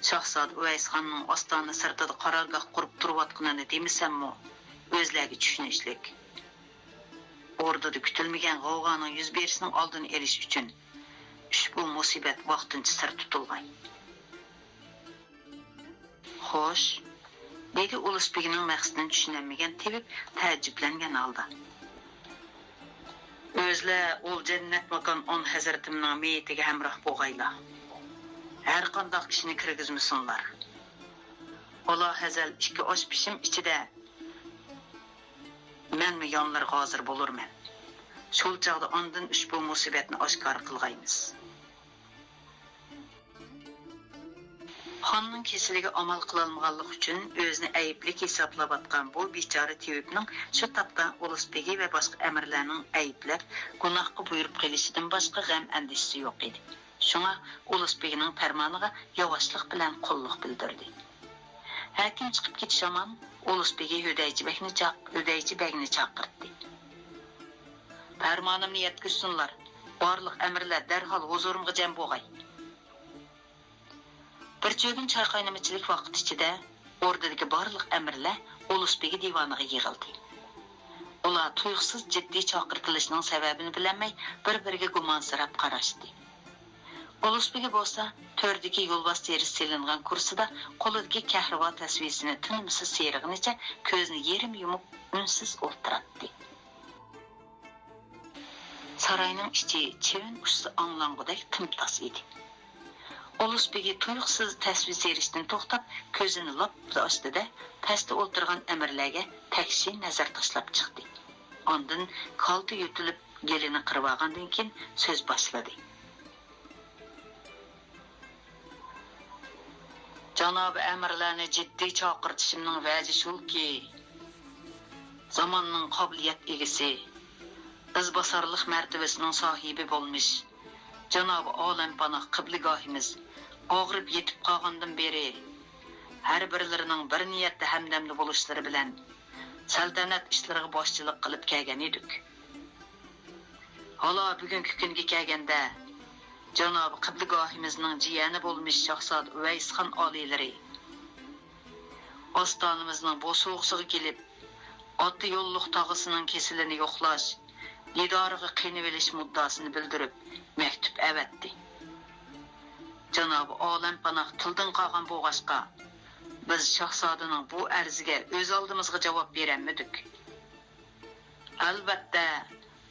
شاھزادە ئۇۋەيسخاننىڭ ئاستانە سىرتىدا قارارگاھ قۇرۇپ تۇرۇۋاتقىنىنى دېمىسەممۇ، ئۆزلەرگە چۈشىنىشلىك. ئوردىدا كۈتۈلمىگەن غەۋغانىڭ يۈز بېرىشىنىڭ ئالدىنى ئېلىش ئۈچۈن، ئۇشبۇ مۇسىبەت ۋاقتىنچە سىر تۇتۇلغاي. خوش، دېدى ئۇلۇس بېگىنىڭ مەقسىتىنى چۈشىنەلمىگەن تېۋىپ تەئەججۈپلەنگەن ھالدا. ئۆزلەر ئول جەننەت ماكان ئون ھەزرىتىمنىڭ مېيىتىگە ھەمراھ بوغايلا. ھەرقانداق كىشىنى كىرگۈزمىسۇنلار. ئالاھەزەل ئىككى ئاش پىشىم ئىچىدە مەنمۇ يانلىرىغا ھازىر بولۇرمەن. شۇ چاغدا ئاندىن ئۇشبۇ مۇسىبەتنى ئاشكارا قىلغايمىز. خاننىڭ كېسىلىگە ئامال قىلالمىغانلىقى ئۈچۈن ئۆزىنى ئەيىبلىك ھېسابلاۋاتقان بۇ بىچارە تېۋىپنىڭ شۇ تاپتا ئۇلۇس بېگى ۋە باشقا ئەمىرلەرنىڭ ئەيىبلەپ، گۇناھقا بۇيرۇپ قېلىشىدىن باشقا غەم-ئەندىشىسى يوق ئىدى. شۇڭا ئۇلۇس بېگىنىڭ پەرمانىغا ياۋاشلىق بىلەن قۇللۇق بىلدۈردى. ھەكىم چىقىپ كېتىش ھامان، ئۇلۇس بېگى ھۆدەيچى بەگنى چاق-، ھۆدەيچى بەگنى چاقىرتتى. پەرمانىمنى يەتكۈزسۇنلار، بارلىق ئەمىرلەر دەرھال ھۇزۇرۇمغا جەم بوغاي. بىر چۆگۈن چاي قاينىمىچىلىك ۋاقىت ئىچىدە ئوردىدىكى بارلىق ئەمىرلەر ئۇلۇس بېگى دىۋانىغا يىغىلدى. ئۇلار تۇيۇقسىز جىددىي چاقىرتىلىشنىڭ سەۋەبىنى بىلەلمەي، بىر-بىرىگە گۇمانسىراپ قاراشتى. ئۇلۇس بېگى بولسا تۆردىكى يولۋاس تېرىسى سېلىنغان كۇرسىدا قولىدىكى كەھرىۋا تەسۋىسىنى تىنىمسىز سىيرىغىنىچە كۆزىنى يېرىم يۇمۇپ ئۈنسىز ئولتۇراتتى. ساراينىڭ ئىچى چىۋىن ئۇچسا ئاڭلانغۇدەك تىمتاس ئىدى. ئۇلۇس بېگى تۇيۇقسىز تەسۋى سىيرىشتىن توختاپ، كۆزىنى لاپپىدە ئاچتى-دە، پەستە ئولتۇرغان ئەمىرلەرگە تەكشى نەزەر تاشلاپ چىقتى. ئاندىن كالتە يۆتىلىپ، گېلىنى قىرىۋالغاندىن كېيىن سۆز باشلىدى. جانابىي ئەمىرلەرنى جىددىي چاقىرتىشىمنىڭ ۋەجى شۇكى، زاماننىڭ قابىلىيەت ئىگىسى، ئىزباسارلىق مەرتىۋىسىنىڭ ساھىبى بولمىش جانابىي ئالەمپاناھ قىبلىگاھىمىز ئاغرىپ يېتىپ قالغاندىن بېرى، ھەر بىرلىرىنىڭ بىر نىيەتتە ھەمدەمدە بولۇشلىرى بىلەن سەلتەنەت ئىشلىرىغا باشچىلىق قىلىپ كەلگەن ئىدۇق. ھالا بۈگۈنكى كۈنگە كەلگەندە، جانابىي قىبلىگاھىمىزنىڭ جىيەنى بولمىش شاھزادە ئۇۋەيسخان ئالىيلىرى ئاستانىمىزنىڭ بوسۇغىسىغا كېلىپ، ئاتا يوللۇق تاغىسىنىڭ كېسىلىنى يوقلاش، دىدارىغا قېنىۋېلىش مۇددىئاسىنى بىلدۈرۈپ، مەكتۇپ ئەۋەتتى. جانابىي ئالەمپاناھ تىلدىن قالغان بولغاچقا، بىز شاھزادىنىڭ بۇ ئەرزىگە ئۆز ئالدىمىزغا جاۋاب بېرەلمىدۇق. ئەلۋەتتە،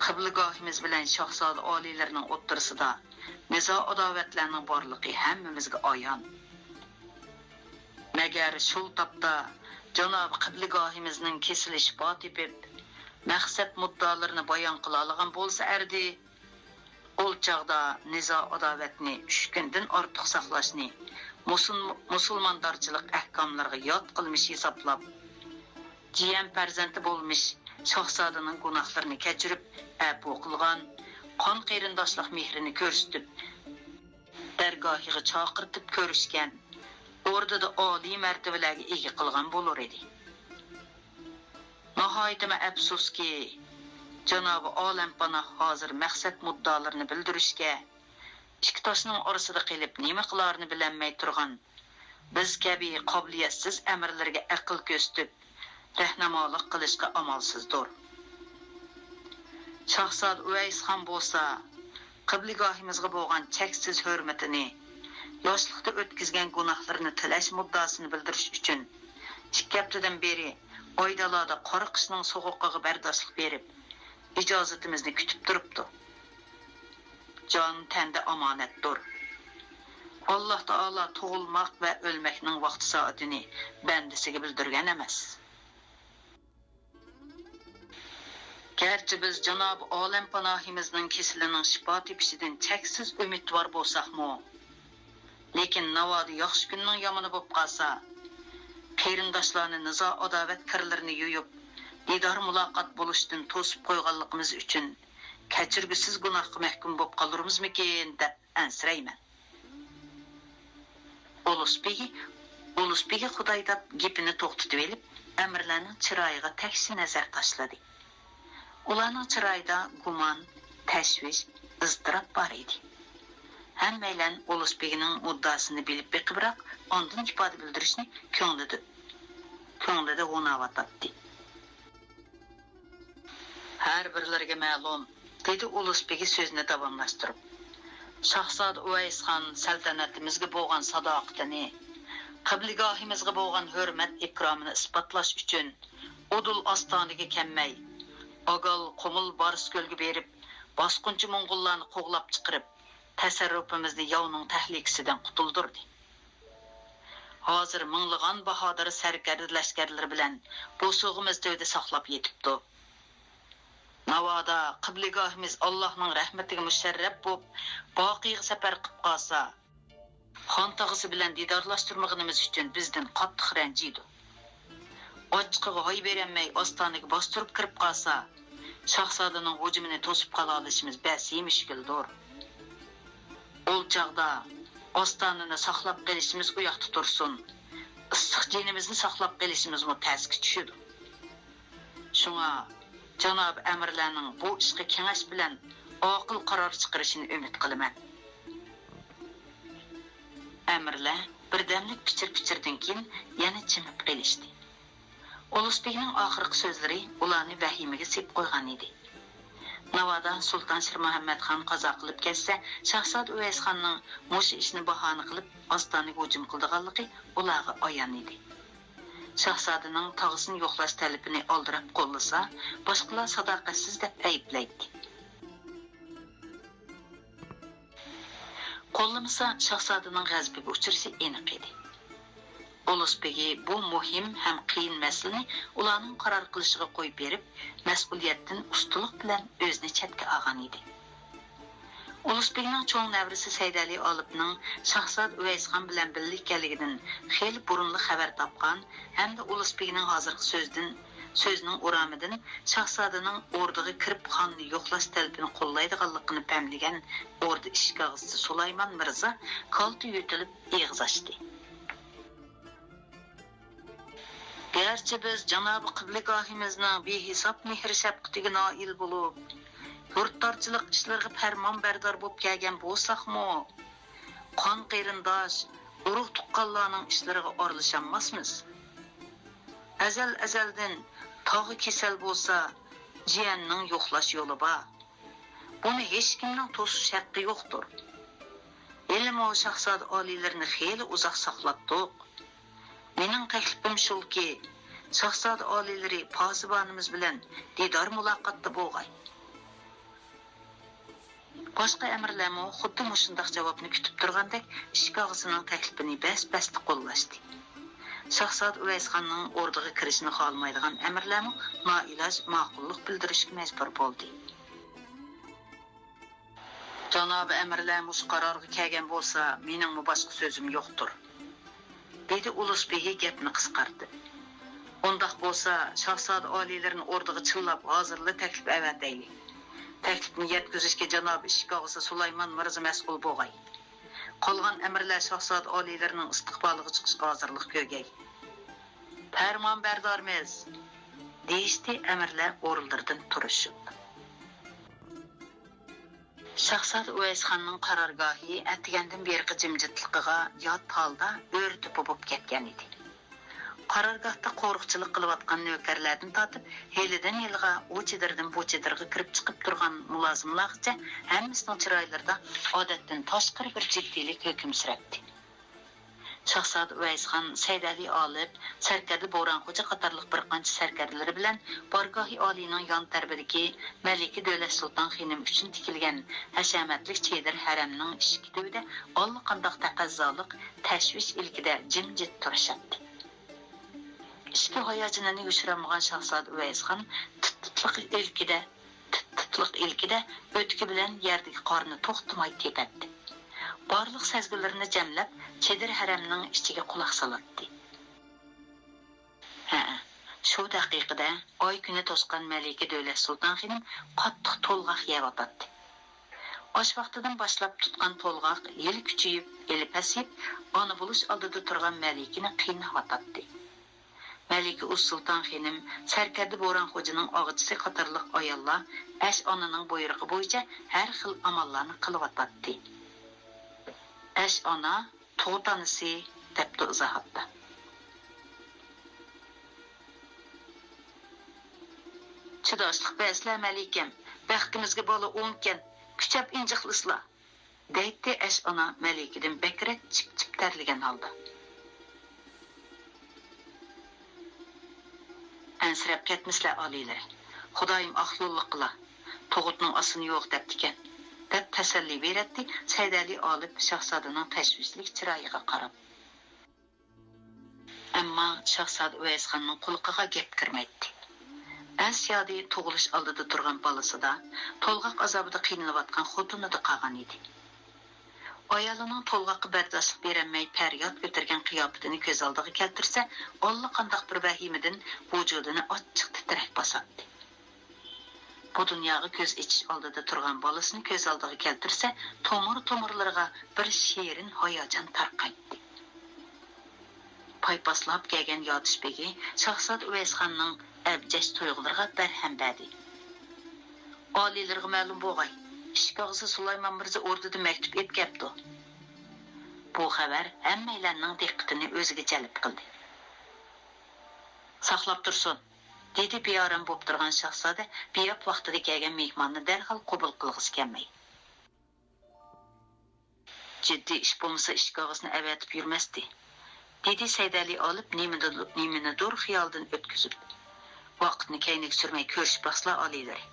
قىبلىگاھىمىز بىلەن شاھزادە ئالىيلىرىنىڭ ئوتتۇرىسىدا نىزا-ئاداۋەتلەرنىڭ بارلىقى ھەممىمىزگە ئايان. مەگەر شۇ تاپتا جانابىي قىبلىگاھىمىزنىڭ كېسىلى شىپا تېپىپ، مەقسەت مۇددىئالىرىنى بايان قىلالىغان بولسا ئەردى، ئۇ چاغدا نىزا-ئاداۋەتنى ئۈچ كۈندىن ئارتۇق ساقلاشنى مۇسۇل-، مۇسۇلماندارچىلىق ئەھكاملىرىغا يات قىلمىش ھېسابلاپ، جىيەن پەرزەنتى بولمىش شاھزادىنىڭ گۇناھلىرىنى كەچۈرۈپ، ئەپۇ قىلغان، قان قېرىنداشلىق مېھرىنى كۆرسىتىپ، دەرگاھىغا چاقىرتىپ كۆرۈشكەن، ئوردىدا ئالىي مەرتىۋىلەرگە ئىگە قىلغان بولۇر ئىدى. ناھايىتىمۇ ئەپسۇسكى، جانابىي ئالەمپاناھ ھازىر مەقسەت مۇددىئالىرىنى بىلدۈرۈشكە، ئىككى تاشنىڭ ئارىسىدا قېلىپ نېمە قىلارىنى بىلەلمەي تۇرغان بىز كەبى قابىلىيەتسىز ئەمىرلىرىگە ئەقىل كۆرسىتىپ، رەھنىمالىق قىلىشقا ئامالسىزدۇر. شاھزادە ئۇۋەيسخان بولسا، قىبلىگاھىمىزغا بولغان چەكسىز ھۆرمىتىنى، ياشلىقتا ئۆتكۈزگەن گۇناھلىرىنى تىلەش مۇددىئاسىنى بىلدۈرۈش ئۈچۈن، ئىككى ھەپتىدىن بېرى ئايدالادا قارا قىشنىڭ سوغۇقىغا بەرداشلىق بېرىپ، ئىجازىتىمىزنى كۈتۈپ تۇرۇپتۇ. جان تەندە ئامانەتتۇر. ئاللاھ تائالا تۇغۇلماق ۋە ئۆلمەكنىڭ ۋاقتى-سائىتىنى بەندىسىگە بىلدۈرگەن ئەمەس. گەرچە بىز جانابىي ئالەمپاناھىمىزنىڭ كېسىلىنىڭ شىپا تېپىشىدىن چەكسىز ئۈمىدۋار بولساقمۇ، لېكىن ناۋادا ياخشى كۈننىڭ يامىنى بولۇپ قالسا، قېرىنداشلارنى نىزا-ئاداۋەت كىرلىرىنى يۇيۇپ، دىدار-مۇلاقات بولۇشتىن توسۇپ قويغانلىقىمىز ئۈچۈن كەچۈرگۈسىز گۇناھقا مەھكۇم بولۇپ قالۇرمىزمىكىن دەپ ئەنسىرەيمەن. ئۇلۇس بېگى، ئۇلۇس بېگى خۇدايداد گېپىنى توختىتىۋېلىپ، ئەمىرلەرنىڭ چىرايىغا تەكشى نەزەر تاشلىدى. ئۇلارنىڭ چىرايىدا گۇمان، تەشۋىش، ئىزتىراپ بار ئىدى. ھەممەيلەن ئۇلۇس بېگىنىڭ مۇددىئاسىنى بىلىپ بېقىپراق، ئاندىن ئىپادە بىلدۈرۈشنى كۆڭلىدە، كۆڭلىدە غۇناۋاتاتتى. ھەر بىرلىرىگە مەلۇم، دېدى ئۇلۇس بېگى سۆزىنى داۋاملاشتۇرۇپ. شاھزادە ئۇۋەيسخان سەلتەنىتىمىزگە بولغان ساداقىتىنى، قىبلىگاھىمىزغا بولغان ھۆرمەت-ئىكرامىنى ئىسپاتلاش ئۈچۈن، ئۇدۇل ئاستانىگە كەلمەي، ئاگال قۇمۇل بارسكۆلگە بېرىپ، باسقۇنچى موڭغۇللارنى قوغلاپ چىقىرىپ، تەسەررۇپىمىزنى ياۋنىڭ تەھلىكىسىدىن قۇتۇلدۇردى. ھازىر مىڭلىغان باھادىر سەركەردە لەشكەرلىرى بىلەن بوسۇغىمىز تۈۋىدە ساقلاپ يېتىپتۇ. ناۋادا قىبلىگاھىمىز ئاللاھنىڭ رەھمىتىگە مۇشەررەپ بوپ، باقىيغا سەپەر قىپ قالسا، خان تاغىسى بىلەن دىدارلاشتۇرمىغىنىمىز ئۈچۈن بىزدىن قاتتىق رەنجىيدۇ. ئاچچىقىغا ھاي بېرەلمەي ئاستانىگە باستۇرۇپ كىرىپ قالسا، شاھزادىنىڭ ھۇجۇمىنى توسۇپ قالالىشىمىز بەس يېمىشگۈلدۇر. ئول چاغدا ئاستانىنى ساقلاپ قېلىشىمىز ئۇياقتا تۇرسۇن، ئىسسىق جېنىمىزنى ساقلاپ قېلىشىمىزمۇ تەسكە چۈشىدۇ. شۇڭا جانابىي ئەمىرلەرنىڭ بۇ ئىشقا كېڭەش بىلەن ئاقىل قارار چىقىرىشىنى ئۈمىد قىلىمەن. ئەمىرلەر بىردەملىك پىچىر-پىچىردىن كېيىن يەنە جىمىپ قېلىشتى. ئۇلۇسبېگنىڭ ئاخىرقى سۆزلىرى ئۇلارنى ۋەھىمىگە سېلىپ قويغان ئىدى. ناۋادا سۇلتان شىرمۇھەممەتخان قازا قىلىپ كەتسە، شاھزادە ئۇۋەيسخاننىڭ مۇشۇ ئىشنى باھانە قىلىپ ئاستانىگە ھۇجۇم قىلىدىغانلىقى ئۇلارغا ئايان ئىدى. شاھزادىنىڭ تاغىسىنى يوقلاش تەلىپىنى ئالدىراپ قوللىسا، باشقىلار ساداقەتسىز دەپ ئەيىبلەيتتى. قوللىمىسا، شاھزادىنىڭ غەزىپىگە ئۇچرىشى ئېنىق ئىدى. ئۇلۇس بېگى بۇ مۇھىم ھەم قىيىن مەسىلىنى ئۇلارنىڭ قارار قىلىشىغا قويۇپ بېرىپ، مەسئۇلىيەتتىن ئۇستىلىق بىلەن ئۆزىنى چەتكە ئالغان ئىدى. ئۇلۇس بېگنىڭ چوڭ نەۋرىسى سەيدەلى ئالىپنىڭ شاھزادە ئۇۋەيسخان بىلەن بىللە ئىكەنلىكىدىن خېلى بۇرۇنلا خەۋەر تاپقان ھەمدە ئۇلۇس بېگنىڭ ھازىرقى سۆزدىن، سۆزىنىڭ ئورامىدىن شاھزادىنىڭ ئوردىغا كىرىپ خاننى يوقلاش تەلىپىنى قوللايدىغانلىقىنى پەملىگەن ئوردا ئىشىك ئاغزىسى سۇلايمان مىرزا كالتە يۆتىلىپ ئېغىز ئاچتى. گەرچە بىز جانابىي قىبلىگاھىمىزنىڭ بىھېساب مېھىر-شەپقىتىگە نائىل بولۇپ، يۇرتدارچىلىق ئىشلىرىغا پەرمانبەردار بولۇپ كەلگەن بولساقمۇ، قان قېرىنداش، ئۇرۇق تۇغقانلارنىڭ ئىشلىرىغا ئارىلىشالماسمىز. ئەزەل-ئەزەلدىن تاغا كېسەل بولسا، جىيەننىڭ يوقلاش يولى بار. بۇنى ھېچكىمنىڭ توسۇش ھەققى يوقتۇر. ھېلىمۇ شاھزادە ئالىيلىرىنى خېلى ئۇزاق ساقلاتتۇق. مېنىڭ تەكلىپىم شۇلكى، شاھزادە ئالىيلىرى پاسىبانىمىز بىلەن دىدار مۇلاقاتتا بولغاي. باشقا ئەمىرلەرمۇ خۇددى مۇشۇنداق جاۋابنى كۈتۈپ تۇرغاندەك ئىشىك ئاغىسىنىڭ تەكلىپىنى بەس-بەستە قوللاشتى. شاھزادە ئۇۋەيسخاننىڭ ئوردىغا كىرىشىنى خالىمايدىغان ئەمىرلەرمۇ نائىلاج ماقۇللۇق بىلدۈرۈشكە مەجبۇر بولدى. جانابىي ئەمىرلەر مۇشۇ قارارغا كەلگەن بولسا، مېنىڭمۇ باشقا سۆزۈم يوقتۇر، دېدى ئۇلۇس بېگى گەپنى قىسقارتىپ. ئۇنداق بولسا، شاھزادە ئالىيلىرىنى ئوردىغا چىللاپ، ھازىرلا تەكلىپ ئەۋەتەيلى. تەكلىپنى يەتكۈزۈشكە جانابىي ئىشىك ئاغىسى سۇلايمان مىرزا مەسئۇل بولغاي. قالغان ئەمىرلەر شاھزادە ئالىيلىرىنىڭ ئىستىقبالىغا چىقىشقا ھازىرلىق كۆرگەي. پەرمانبەردارمىز، دېيىشتى ئەمىرلەر ئورۇنلىرىدىن تۇرۇشۇپ. شاھزادە ئۇۋەيسخاننىڭ قارارگاھى ئەتىگەندىن بېرىقى جىمجىتلىقىغا يات ھالدا ئۆرە-توپا بولۇپ كەتكەنىدى. قارارگاھتا قورۇقچىلىق قىلىۋاتقان نۆكەرلەردىن تارتىپ، ھېلىدىن ھېلىغا ئۇ چېدىردىن بۇ چېدىرغا كىرىپ چىقىپ تۇرغان مۇلازىملارغىچە ھەممىسىنىڭ چىرايلىرىدا ئادەتتىن تاشقىرى بىر جىددىيلىك ھۆكۈم سۈرەتتى. شاھزادە ئۇۋەيسخان سەيدەلى ئالىپ، سەركەردە بوران خوجا قاتارلىق بىر قانچە سەركەردىلىرى بىلەن بارگاھى ئالىينىڭ يان تەرىپىدىكى مەلىكە دۆلەت سۇلتان خېنىم ئۈچۈن تىكىلگەن ھەشەمەتلىك چېدىر ھەرەمنىڭ ئىشىكى تۈۋىدە ئاللىقانداق تەقەززالىق، تەشۋىش ئىلكىدە جىمجىت تۇرۇشاتتى. ئىچكى ھاياجىنىنى يوشۇرالمىغان شاھزادە ئۇۋەيسخان تىت-تىتلىق ئىلكىدە تىت-تىتلىق ئىلكىدە ئۆتۈكى بىلەن يەردىكى قارنى توختىماي تېپەتتى. بارلىق سەزگۈلىرىنى جەملەپ، چېدىر ھەرەمنىڭ ئىچىگە قۇلاق سالاتتى. ھەئە، شۇ دەقىقىدە ئاي-كۈنى توسقان مەلىكە دۆلەت سۇلتان خېنىم قاتتىق تولغاق يەۋاتاتتى. ئاش ۋاقتىدىن باشلاپ تۇتقان تولغاق ھېلى كۈچىيىپ، ھېلى پەسىيىپ، ئانا بولۇش ئالدىدا تۇرغان مەلىكىنى قىيناۋاتاتتى. مەلىكە ئۇس سۇلتان خېنىم، سەركەردە بوران خوجىنىڭ ئاغىچىسى قاتارلىق ئاياللار ئەش ئانىنىڭ بۇيرۇقى بويىچە ھەر خىل ئاماللارنى قىلىۋاتاتتى. ئەش ئانا، تۇغۇت ئانىسى، دەپتۇ ئىزاھاتتا. چىداشلىق بەرسىلە مەلىكەم، بەختىمىزگە بالا ئونكەن، كۈچەپ ئىنجىقلىسىلا. دەيتتى ئەشئانا مەلىكىدىن بەكرەك چىپ-چىپ تەرلىگەن ھالدا. ئەنسىرەپ كەتمىسىلە ئالىيلىرى، خۇدايىم ئاق يوللۇق قىلا، تۇغۇتنىڭ ئاسىنى يوق دەپتىكەن، دەپ تەسەللى بېرەتتى سەيدەلى ئالىپ شاھزادىنىڭ تەشۋىشلىك چىرايىغا قاراپ. ئەمما شاھزادە ئۇۋەيسخاننىڭ قۇلىقىغا گەپ كىرمەيتتى. ئەس يادى تۇغۇلۇش ئالدىدا تۇرغان بالىسىدا، تولغاق ئازابىدا قىينىلىۋاتقان خوتۇنىدا قالغان ئىدى. ئايالىنىڭ تولغاققا بەرداشلىق بېرەلمەي پەرياد كۆتۈرگەن قىياپىتىنى كۆز ئالدىغا كەلتۈرسە، ئاللىقانداق بىر ۋەھىمىدىن ۋۇجۇدىنى ئاچچىق تىترەك باساتتى. بۇ دۇنياغا كۆز ئېچىش ئالدىدا تۇرغان بالىسىنى كۆز ئالدىغا كەلتۈرسە، تومۇر-تومۇرلىرىغا بىر شېرىن ھاياجان تارقايتتى. پايپاسلاپ كەلگەن ياتۇش بېگى شاھزادە ئۇۋەيسخاننىڭ ئەبجەش تۇيغۇلىرىغا بەرھەم بەردى. ئالىيلىرىغا مەلۇم بولغاي، ئىشىك ئاغىسى سۇلايمان مىرزا ئوردىدىن مەكتۇپ ئېلىپ كەپتۇ. بۇ خەۋەر ھەممەيلەننىڭ دىققىتىنى ئۆزىگە جەلپ قىلدى. ساقلاپ تۇرسۇن، دېدى بىئارام بولۇپ تۇرغان شاھزادە بىئاپ ۋاقتىدا كەلگەن مېھماننى دەرھال قوبۇل قىلغۇسى كەلمەي. جىددىي ئىش بولمىسا ئىشىك ئاغىسىنى ئەۋەتىپ يۈرمەستى، دېدى سەيدەلى ئالىپ نېمىدۇ-، نېمىنىدۇر خىيالىدىن ئۆتكۈزۈپ. ۋاقىتنى كەينىگە سۈرمەي كۆرۈشۈپ باقسىلا ئالىيلىرى.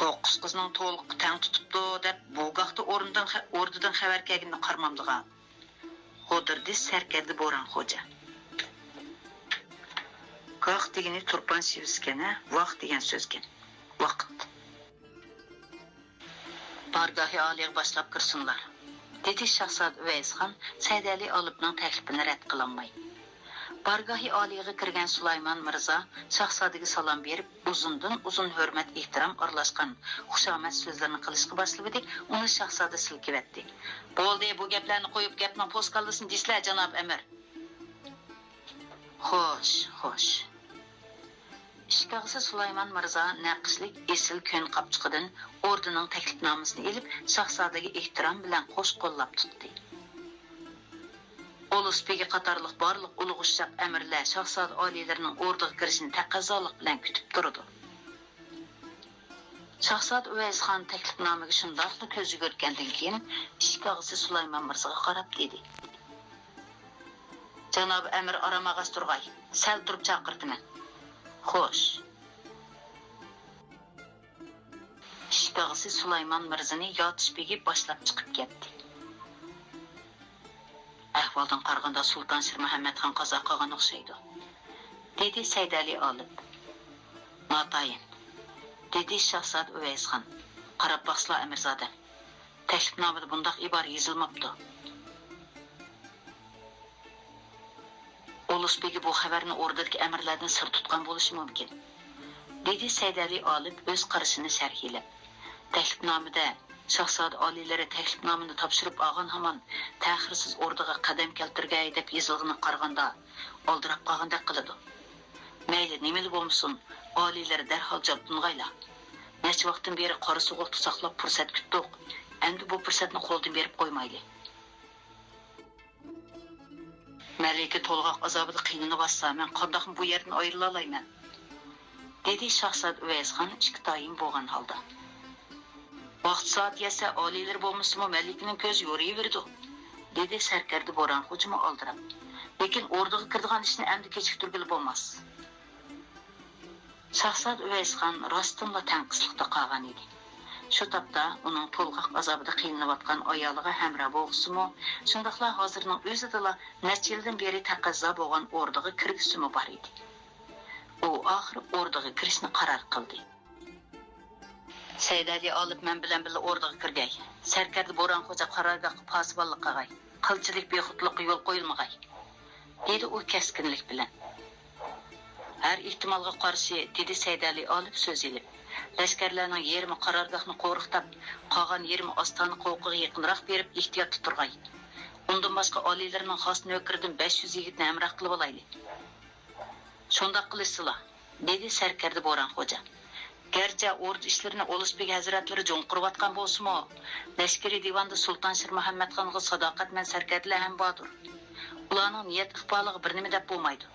توققۇز قىزنىڭ تولغىقى تەڭ تۇتۇپتۇ دەپ بۇ گاھتا ئورنىدىن خە-، ئوردىدىن خەۋەر كەلگىنىنى قارىمامدىغان. غودۇردى سەركەردە بوران خوجا. گاھ دېگىنى تۇرپان شېۋىسىكەن ھە، ۋاھ دېگەن سۆزكەن. ۋاقىت. بارگاھى ئالىيغا باشلاپ كىرسۇنلار، دېدى شاھزادە ئۇۋەيسخان سەيدەلى ئالىپنىڭ تەكلىپىنى رەت قىلالماي. بارگاھى ئالىيغا كىرگەن سۇلايمان مىرزا شاھزادىگە سالام بېرىپ، ئۇزۇندىن ئۇزۇن ھۆرمەت-ئېھتىرام ئارىلاشقان خۇشامەت سۆزلىرىنى قىلىشقا باشلىۋىدى، ئۇنى شاھزادە سىلكىۋەتتى. بولدى، بۇ گەپلەرنى قويۇپ، گەپنىڭ پوسكاللىسىنى دېسىلە، جاناب ئەمىر. خوش، خوش. ئىشىك ئاغىسى سۇلايمان مىرزا نەقىشلىك ئېسىل كۆن قاپچۇقىدىن ئوردىنىڭ تەكلىپنامىسىنى ئېلىپ، شاھزادىگە ئېھتىرام بىلەن قوش قوللاپ تۇتتى. ئۇلۇس بېگى قاتارلىق بارلىق ئۇلۇغ ئۇششاق ئەمىرلەر شاھزادە ئالىيلىرىنىڭ ئوردىغا كىرىشىنى تەقەززالىق بىلەن كۈتۈپ تۇرىدۇ. شاھزادە ئۇۋەيسخان تەكلىپنامىگە شۇنداقلا كۆز يۈگۈرتكەندىن كېيىن، ئىشىك ئاغىسى سۇلايمان مىرزىغا قاراپ دېدى: جانابى ئەمىر ئارام ئاغاچ تۇرغاي، سەل تۇرۇپ چاقىرتىمەن. خوش. ئىشىك ئاغىسى سۇلايمان مىرزىنى ياتۇش بېگى باشلاپ چىقىپ كەتتى. ئەھۋالدىن قارىغاندا سۇلتان شىرمۇھەممەتخان قازا قىلغان ئوخشايدۇ، دېدى سەيدەلى ئالىپ. ناتايىن، دېدى شاھزادە ئۇۋەيسخان. قاراپ باقسىلا ئەمىرزادە، تەكلىپنامىدا بۇنداق ئىبارە يېزىلماپتۇ. ئۇلۇس بېگى بۇ خەۋەرنى ئوردىدىكى ئەمىرلەردىن سىر تۇتقان بولۇشى مۇمكىن، دېدى سەيدەلى ئالىپ ئۆز قارىشىنى شەرھلەپ. تەكلىپنامىدە، شاھزادە ئالىيلىرى تەكلىپنامىنى تاپشۇرۇپ ئالغان ھامان تەخىرسىز ئوردىغا قەدەم كەلتۈرگەي دەپ يېزىلغىنىغا قارىغاندا، ئالدىراپ قالغاندەك قىلىدۇ. مەيلى، نېمىلا بولمىسۇن، ئالىيلىرى دەرھال جابدۇنغايلا. نەچچە ۋاقىتتىن بېرى قارا سوغۇقتا ساقلاپ پۇرسەت كۈتتۇق. ئەمدى بۇ پۇرسەتنى قولدىن بېرىپ قويمايلى. مەلىكە تولغاق ئازابىدا قىينىلىۋاتسا، مەن قانداقمۇ بۇ يەردىن ئايرىلالايمەن؟ دېدى شاھزادە ئۇۋەيسخان ئىككىتايىن بولغان ھالدا. ۋاقتى سائەت يەتسە، ئالىيلىرى بولمىسىمۇ مەلىكىنىڭ كۆزى يورۇيۇۋېرىدۇ، دېدى سەركەردە بوران خوجىمۇ ئالدىراپ. لېكىن ئوردىغا كىرىدىغان ئىشنى ئەمدى كېچىكتۈرگىلى بولماس. شاھزادە ئۇۋەيسخان راستتىنلا تەڭقىسلىقتا قالغان ئىدى. شۇ تاپتا ئۇنىڭ تولغاق ئازابىدا قىينىلىۋاتقان ئايالىغا ھەمراھ بولغۇسىمۇ، شۇنداقلا ھازىرنىڭ ئۆزىدىلا نەچچە يىلدىن بېرى تەقەززا بولغان ئوردىغا كىرگۈسىمۇ بار ئىدى. ئۇ ئاخىرى ئوردىغا كىرىشنى قارار قىلدى. سەيدەلى ئالىپ مەن بىلەن بىللە ئوردىغا كىرگەي. سەركەردە بوران خوجا قارارگاھقا پاسىبانلىق قىلغاي. قىلچىلىك بىخۇدلۇققا يول قويۇلمىغاي، دېدى ئۇ كەسكىنلىك بىلەن. ھەر ئېھتىمالغا قارشى، دېدى سەيدەلى ئالىپ سۆز ئېلىپ، لەشكەرلەرنىڭ يېرىمى قارارگاھنى قورۇقتاپ، قالغان يېرىمى ئاستانە قوۋۇقىغا يېقىنراق بېرىپ ئېھتىياتتا تۇرغاي. ئۇندىن باشقا ئالىيلىرىنىڭ خاس نۆكىرىدىن بەش يۈز يىگىتنى ھەمراھ قىلىۋالايلى. شۇنداق قىلىشسىلا، دېدى سەركەردە بوران خوجا. گەرچە ئوردا ئىشلىرىنى ئۇلۇس بېگ ھەزرەتلىرى جۇڭقۇرۇۋاتقان بولسىمۇ، لەشكىرىي دىۋاندا سۇلتان شىرمۇھەممەتخانغا ساداقەتمەن سەركەردىلەر ھەم باردۇر. ئۇلارنىڭ نىيەت ئىقبالىغا بىر نېمە دەپ بولمايدۇ.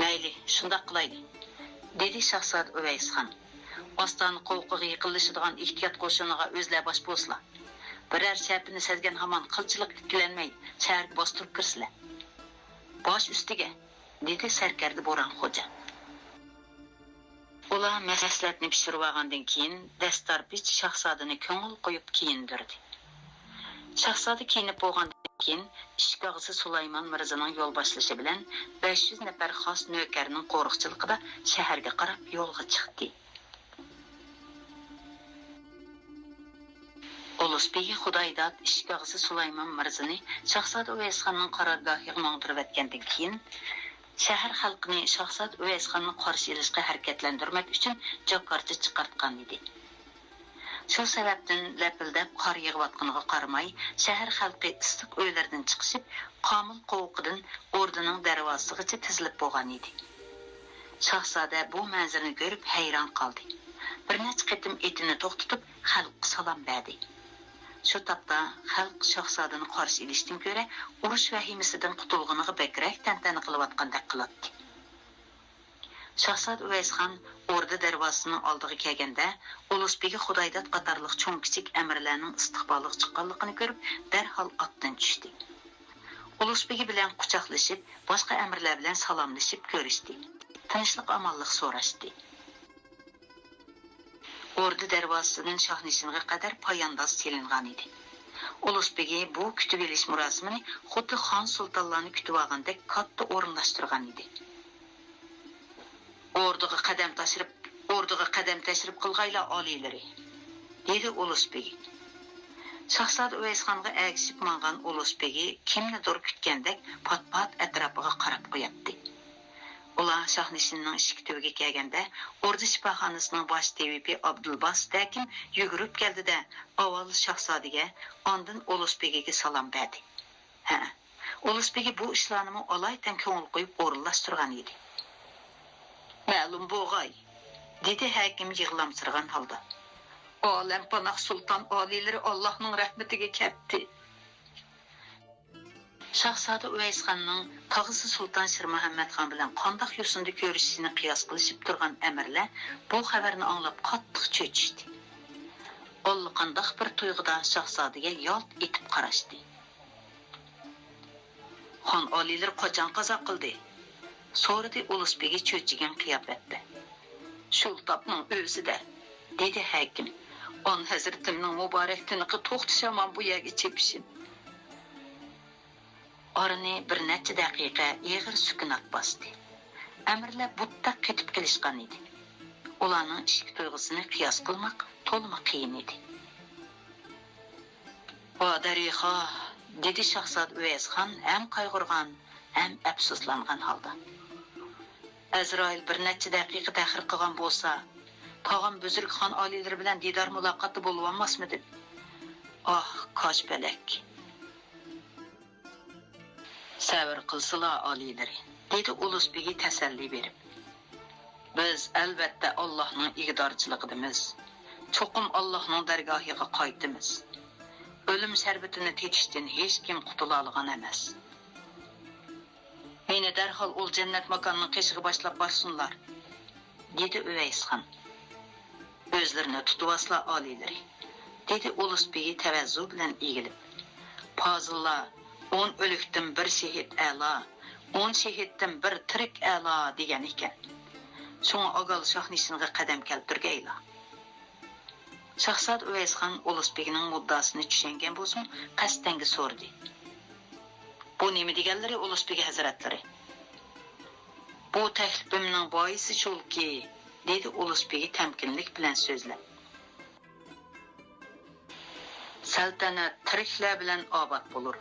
مەيلى، شۇنداق قىلايلى، دېدى شاھزادە ئۇۋەيسخان. ئاستانە قوۋۇقىغا يېقىنلىشىدىغان ئېھتىيات قوشۇنىغا ئۆزلەر باش بولسىلا. بىرەر شەپىنى سەزگەن ھامان قىلچىلىق ئىككىلەنمەي شەھەرگە باستۇرۇپ كىرسىلە. باش ئۈستىگە، دېدى سەركەردە بوران خوجا. ئۇلار مەسلىھەتنى پىشۇرۇۋالغاندىن كېيىن، دەستارپىچ شاھزادىنى كۆڭۈل قويۇپ كىيىندۈردى. شاھزادە كىيىنىپ بولغاندىن كېيىن، ئىشىك ئاغىسى سۇلايمان مىرزىنىڭ يول باشلىشى بىلەن بەش يۈز نەپەر خاس نۆكەرنىڭ قورۇقچىلىقىدا شەھەرگە قاراپ يولغا چىقتى. ئۇلۇس بېگى خۇدايداد ئىشىك ئاغىسى سۇلايمان مىرزىنى شاھزادە ئۇۋەيسخاننىڭ قارارگاھىغا ماڭدۇرۇۋەتكەندىن كېيىن، شەھەر خەلقىنى شاھزادە ئۇۋەيسخاننى قارشى ئېلىشقا ھەرىكەتلەندۈرمەك ئۈچۈن جاكارچى چىقارتقان ئىدى. شۇ سەۋەبتىن لەپىلدەپ قار يېغىۋاتقىنىغا قارىماي، شەھەر خەلقى ئىسسىق ئۆيلىرىدىن چىقىشىپ، قامۇل قوۋۇقىدىن ئوردىنىڭ دەرۋازىسىغىچە تىزىلىپ بولغان ئىدى. شاھزادە بۇ مەنزىرىنى كۆرۈپ ھەيران قالدى. بىر نەچچە قېتىم ئېتىنى توختىتىپ، خەلققە سالام بەردى. شۇ تاپتا خەلق شاھزادىنى قارشى ئېلىشتىن كۆرە، ئۇرۇش ۋەھىمىسىدىن قۇتۇلغىنىغا بەكرەك تەنتەنە قىلىۋاتقاندەك قىلاتتى. شاھزادە ئۇۋەيسخان ئوردا دەرۋازىسىنىڭ ئالدىغا كەلگەندە، ئۇلۇس بېگى خۇدايداد قاتارلىق چوڭ-كىچىك ئەمىرلەرنىڭ ئىستىقبالىغا چىققانلىقىنى كۆرۈپ، دەرھال ئاتتىن چۈشتى. ئۇلۇس بېگى بىلەن قۇچاقلىشىپ، باشقا ئەمىرلەر بىلەن سالاملىشىپ كۆرۈشتى. تىنچلىق-ئامانلىق سوراشتى. ئوردا دەرۋازىسىدىن شاھنىشىنغا قەدەر پايانداز سېلىنغانىدى. ئۇلۇس بېگى بۇ كۈتۈۋېلىش مۇراسىمىنى خۇددى خان-سۇلتانلارنى كۈتۈۋالغاندەك كاتتا ئورۇنلاشتۇرغانىدى. «ئوردىغا قەدەم تاشرىپ، ئوردىغا قەدەم تەشرىپ قىلغايلا، ئالىيلىرى!» دېدى ئۇلۇس بېگى. شاھزادە ئۇۋەيسخانغا ئەگىشىپ ماڭغان ئۇلۇس بېگى كىمنىدۇر كۈتكەندەك پات-پات ئەتراپىغا قاراپ قوياتتى. ئۇلار شاھنىشىننىڭ ئىشىك تۈۋىگە كەلگەندە، ئوردا شىپاخانىسىنىڭ باش تېۋىپى ئابدۇلباسىت ھەكىم يۈگۈرۈپ كەلدى-دە، ئاۋۋال شاھزادىگە، ئاندىن ئۇلۇس بېگىگە سالام بەردى. ھە، ئۇلۇس بېگى بۇ ئىشلارنىمۇ ئالايىتەن كۆڭۈل قويۇپ ئورۇنلاشتۇرغان ئىدى. «مەلۇم بولغاي»، دېدى ھەكىم يىغلامسىرىغان ھالدا. «ئالەمپاناھ سۇلتان ئالىيلىرى ئاللاھنىڭ رەھمىتىگە كەتتى.» شاھزادە ئۇۋەيسخاننىڭ تاغىسى سۇلتان شىرمۇھەممەتخان بىلەن قانداق يوسۇندا كۆرۈشۈشىنى قىياس قىلىشىپ تۇرغان ئەمىرلەر بۇ خەۋەرنى ئاڭلاپ قاتتىق چۆچۈشتى. ئاللىقانداق بىر تۇيغۇدا شاھزادىگە يالت ئېتىپ قاراشتى. «خان ئالىيلىرى قاچان قازا قىلدى؟» سورىدى ئۇلۇس بېگى چۆچۈگەن قىياپەتتە. «شۇ تاپنىڭ ئۆزىدە»، دېدى ھەكىم. «ئان ھەزرىتىمنىڭ مۇبارەك تىنىقى توختىشى ھامان بۇ يەرگە چېپىشىم.» ئارىنى بىر نەچچە دەقىقە ئېغىر سۈكۈنات باستى. ئەمىرلەر بۇتتەك قېتىپ قېلىشقان ئىدى. ئۇلارنىڭ ئىچكى تۇيغۇسىنى قىياس قىلماق تولىمۇ قىيىن ئىدى. «ۋا دەرىخا!» دېدى شاھزادە ئۇۋەيسخان ھەم قايغۇرغان، ھەم ئەپسۇسلانغان ھالدا. «ئەزرائىل بىر نەچچە دەقىقە تەخىر قىلغان بولسا، تاغام بۈزرۈك خان ئالىيلىرى بىلەن دىدار مۇلاقاتتا بولۇۋالماسمىدىم؟ ئاھ، كاج پەلەك!» «سەۋر قىلسىلا، ئالىيلىرى»، دېدى ئۇلۇس بېگى تەسەللى بېرىپ. «بىز، ئەلۋەتتە، ئاللاھنىڭ ئىگىدارچىلىقىدىمىز. چوقۇم ئاللاھنىڭ دەرگاھىغا قايتىمىز. ئۆلۈم شەربىتىنى تېتىشتىن ھېچكىم قۇتۇلالىغان ئەمەس.» «مېنى دەرھال ئۇل جەننەت ماكاننىڭ قېشىغا باشلاپ بارسۇنلار.» دېدى ئۇۋەيسخان. «ئۆزلىرىنى تۇتۇۋالسىلا، ئالىيلىرى»، دېدى ئۇلۇس بېگى تەۋەززۇ بىلەن ئېگىلىپ. «پازىللار، ئون ئۆلۈكتىن بىر شېھىت ئەلا، ئون شېھىتتىن بىر تىرىك ئەلا دېگەن ئىكەن. شۇڭا ئاگال شاھنىشىنغا قەدەم كەلتۈرگەيلا.» شاھزادە ئۇۋەيسخان ئۇلۇس بېگىنىڭ مۇددىئاسىنى چۈشەنگەن بولسىمۇ، قەستەنگە سورىدى. «بۇ نېمە دېگەنلىرى، ئۇلۇس بېگى ھەزرەتلىرى؟» «بۇ تەكلىپىمنىڭ بايىسى شۇلكى»، دېدى ئۇلۇس بېگى تەمكىنلىك بىلەن سۆزلەپ. «سەلتەنەت تىرىكلەر بىلەن ئاباد بولۇر.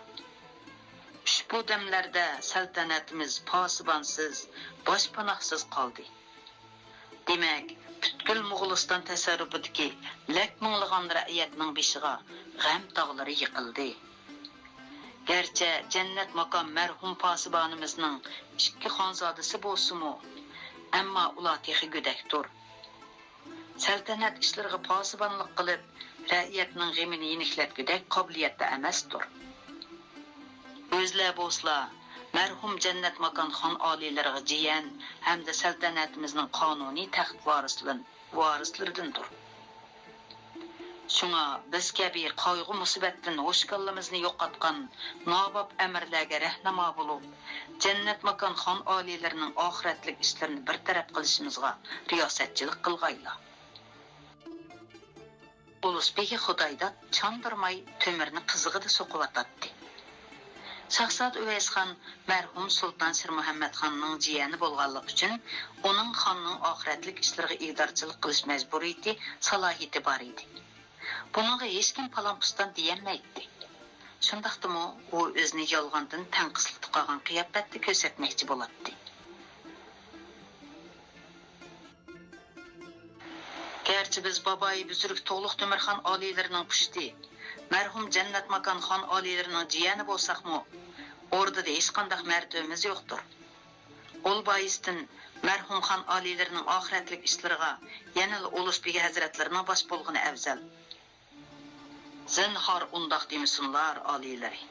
ئۇشبۇ دەملەردە سەلتەنەتىمىز پاسىبانسىز، باشپاناھسىز قالدى. دېمەك، پۈتكۈل موغۇلىستان تەسەررۇپىدىكى لەك مىڭلىغان رەئىيەتنىڭ بېشىغا غەم تاغلىرى يىقىلدى. گەرچە جەننەت ماكان مەرھۇم پاسىبانىمىزنىڭ ئىككى خانزادىسى بولسىمۇ، ئەمما ئۇلار تېخى گۆدەكتۇر. سەلتەنەت ئىشلىرىغا پاسىبانلىق قىلىپ، رەئىيەتنىڭ غېمىنى يېنىكلەتكۈدەك قابىلىيەتتە ئەمەستۇر. ئۆزلەر بولسىلا، مەرھۇم جەننەت ماكان خان ئالىيلىرىغا جىيەن ھەمدە سەلتەنەتىمىزنىڭ قانۇنىي تەخت ۋارىسلىرىدىن ۋارىسلىرىدىندۇر. شۇڭا بىز كەبى قايغۇ-مۇسىبەتتىن ھوشكاللىمىزنى يوقاتقان ناباب ئەمىرلەرگە رەھنىما بولۇپ، جەننەت ماكان خان ئالىيلىرىنىڭ ئاخىرەتلىك ئىشلىرىنى بىر تەرەپ قىلىشىمىزغا رىياسەتچىلىك قىلغايلا. ئۇلۇس بېگى خۇدايداد چاندۇرماي تۆمۈرنى قىزىقىدا سوقۇۋاتاتتى. شاھزادە ئۇۋەيسخان مەرھۇم سۇلتان شىرمۇھەممەتخاننىڭ جىيەنى بولغانلىقى ئۈچۈن، ئۇنىڭ خاننىڭ ئاخىرەتلىك ئىشلىرىغا ئىگىدارچىلىق قىلىش مەجبۇرىيىتى، سالاھىيىتى بار ئىدى. بۇنىڭغا ھېچكىم پالان-پۇستان دېيەلمەيتتى. شۇنداقتىمۇ ئۇ ئۆزىنى يالغاندىن تەنقىسلىقتا قالغان قىياپەتتە كۆرسەتمەكچى بولاتتى. گەرچە بىز بابايى بۈزرۈك تۇغلۇق تۆمۈرخان ئالىيلىرىنىڭ پۇشتى، مەرھۇم جەننەت ماكان خان ئالىيلىرىنىڭ جىيەنى بولساقمۇ، ئوردىدا ھېچقانداق مەرتىۋىمىز يوقتۇر. ئۇل بايىستىن، مەرھۇم خان ئالىيلىرىنىڭ ئاخىرەتلىك ئىشلىرىغا يەنىلا ئۇلۇس بېگى ھەزرەتلىرىنىڭ باش بولغىنى ئەۋزەل. زىنھار ئۇنداق دېمىسۇنلار، ئالىيلىرى،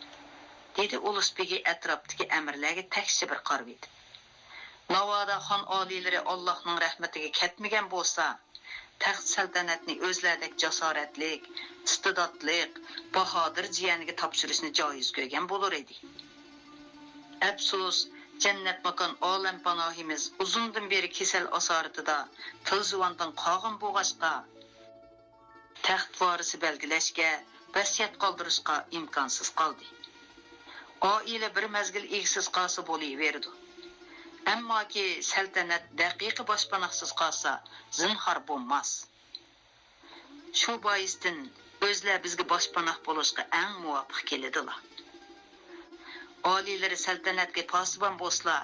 دېدى ئۇلۇس بېگى ئەتراپتىكى ئەمىرلەرگە تەكشى بىر قارىۋېتىپ. ناۋادا خان ئالىيلىرى ئاللاھنىڭ رەھمىتىگە كەتمىگەن بولسا، تەخت سەلتەنەتنى ئۆزلەردەك جاسارەتلىك، ئىستىداتلىق، باھادىر جىيەنگە تاپشۇرۇشنى جايىز كۆرگەن بولۇر ئىدى. ئەپسۇس، جەننەت ماكان ئالەمپاناھىمىز ئۇزۇندىن بېرى كېسەل ئاسارىتىدا، تىل-زۇۋاندىن قالغان بولغاچقا، تەخت ۋارىسى بەلگىلەشكە، ۋەسىيەت قالدۇرۇشقا ئىمكانسىز قالدى. ئائىلە بىر مەزگىل ئىگىسىز قالسا بولۇۋېرىدۇ. ئەمماكى سەلتەنەت دەقىقە باشپاناھسىز قالسا، زىنھار بولماس. شۇ بايىستىن ئۆزلەر بىزگە باشپاناھ بولۇشقا ئەڭ مۇۋاپىق كېلىدىلا. ئالىيلىرى سەلتەنەتكە پاسىبان بولسىلا،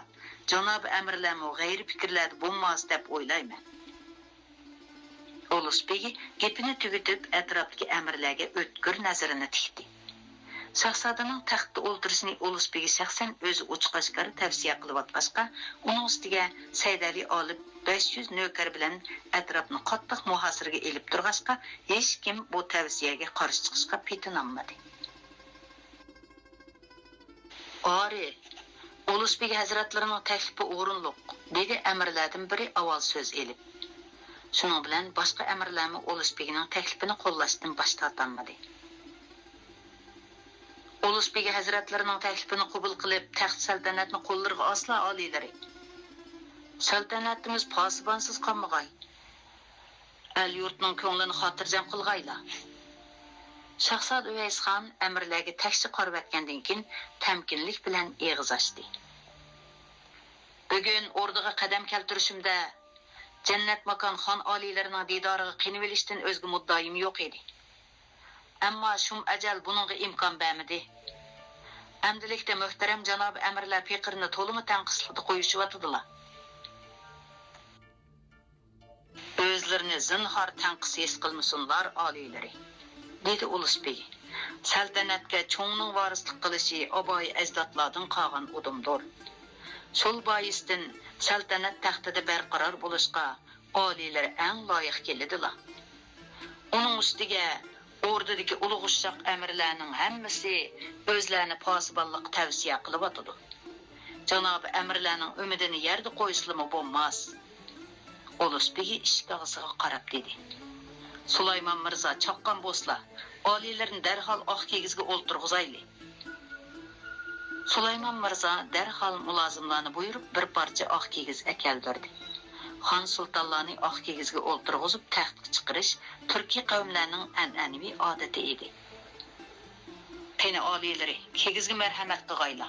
جانابىي ئەمىرلەرمۇ غەيرىي پىكىرلەردە بولماس دەپ ئويلايمەن. ئۇلۇس بېگى گېپىنى تۈگىتىپ، ئەتراپتىكى ئەمىرلەرگە ئۆتكۈر نەزىرىنى تىكتى. شاھزادىنىڭ تەختتە ئولتۇرۇشىنى ئۇلۇس بېگى شەخسەن ئۆزى ئوچۇق-ئاشكارا تەۋسىيە قىلىۋاتقاچقا، ئۇنىڭ ئۈستىگە سەيدەلى ئالىپ بەش يۈز نۆكەر بىلەن ئەتراپنى قاتتىق مۇھاسىرىگە ئېلىپ تۇرغاچقا، ھېچكىم بۇ تەۋسىيەگە قارشى چىقىشقا پېتىنالمىدى. «ئارى، ئۇلۇس بېگى ھەزرەتلىرىنىڭ تەكلىپى ئورۇنلۇق»، دېدى ئەمىرلەردىن بىرى ئاۋۋال سۆز ئېلىپ. شۇنىڭ بىلەن باشقا ئەمىرلەرمۇ ئۇلۇس بېگىنىڭ تەكلىپىنى قوللاشتىن باش تارتالمىدى. «ئۇلۇس بېگى ھەزرەتلىرىنىڭ تەكلىپىنى قوبۇل قىلىپ، تەخت سەلتەنەتنى قوللىرىغا ئالسىلا، ئالىيلىرى. سەلتەنىتىمىز پاسىبانسىز قالمىغاي. ئەل-يۇرتنىڭ كۆڭلىنى خاتىرجەم قىلغايلا.» شاھزادە ئۇۋەيسخان ئەمىرلەرگە تەكشى قارىۋەتكەندىن كېيىن، تەمكىنلىك بىلەن ئېغىز ئاچتى. «بۈگۈن ئوردىغا قەدەم كەلتۈرۈشۈمدە، جەننەت ماكان خان ئالىيلىرىنىڭ دىدارىغا قېنىۋېلىشتىن ئۆزگە مۇددىئايىم يوق ئىدى. ئەمما شۇم ئەجەل بۇنىڭغا ئىمكان بەرمىدى. ئەمدىلىكتە مۆھتەرەم جانابىي ئەمىرلەر پېقىرنى تولىمۇ تەڭقىسلىقتا قويۇشۇۋاتىدىلا.» «ئۆزلىرىنى زىنھار تەڭقىس ھېس قىلمىسۇنلار، ئالىيلىرى»، دېدى ئۇلۇس بېگى. «سەلتەنەتكە چوڭنىڭ ۋارىسلىق قىلىشى ئاباي ئەجدادلاردىن قالغان ئۇدۇمدۇر. شۇل بايىستىن سەلتەنەت تەختىدە بەرقارار بولۇشقا ئالىيلىرى ئەڭ لايىق كېلىدىلا. ئۇنىڭ ئۈستىگە ئوردىدىكى ئۇلۇغ ئۇششاق ئەمىرلەرنىڭ ھەممىسى ئۆزلەرنى پاسىبانلىققا تەۋسىيە قىلىۋاتىدۇ. جانابىي ئەمىرلەرنىڭ ئۈمىدىنى يەردە قويسىلىمۇ بولماس.» ئۇلۇس بېگى ئىشىك ئاغزىغا قاراپ دېدى: «سۇلايمان مىرزا چاققان بولسىلا، ئالىيلىرىنى دەرھال ئاق كىگىزگە ئولتۇرغۇزايلى.» سۇلايمان مىرزا دەرھال مۇلازىملارنى بۇيرۇپ، بىر پارچە ئاق كىگىز ئەكەلدۈردى. خان سۇلتانلارنى ئاق كىگىزگە ئولتۇرغۇزۇپ، تەختكە چىقىرىش تۈركىي قەۋملەرنىڭ ئەنئەنىۋى ئادىتى ئىدى. «قېنى، ئالىيلىرى، كىگىزگە مەرھەمەت قىلغايلا»،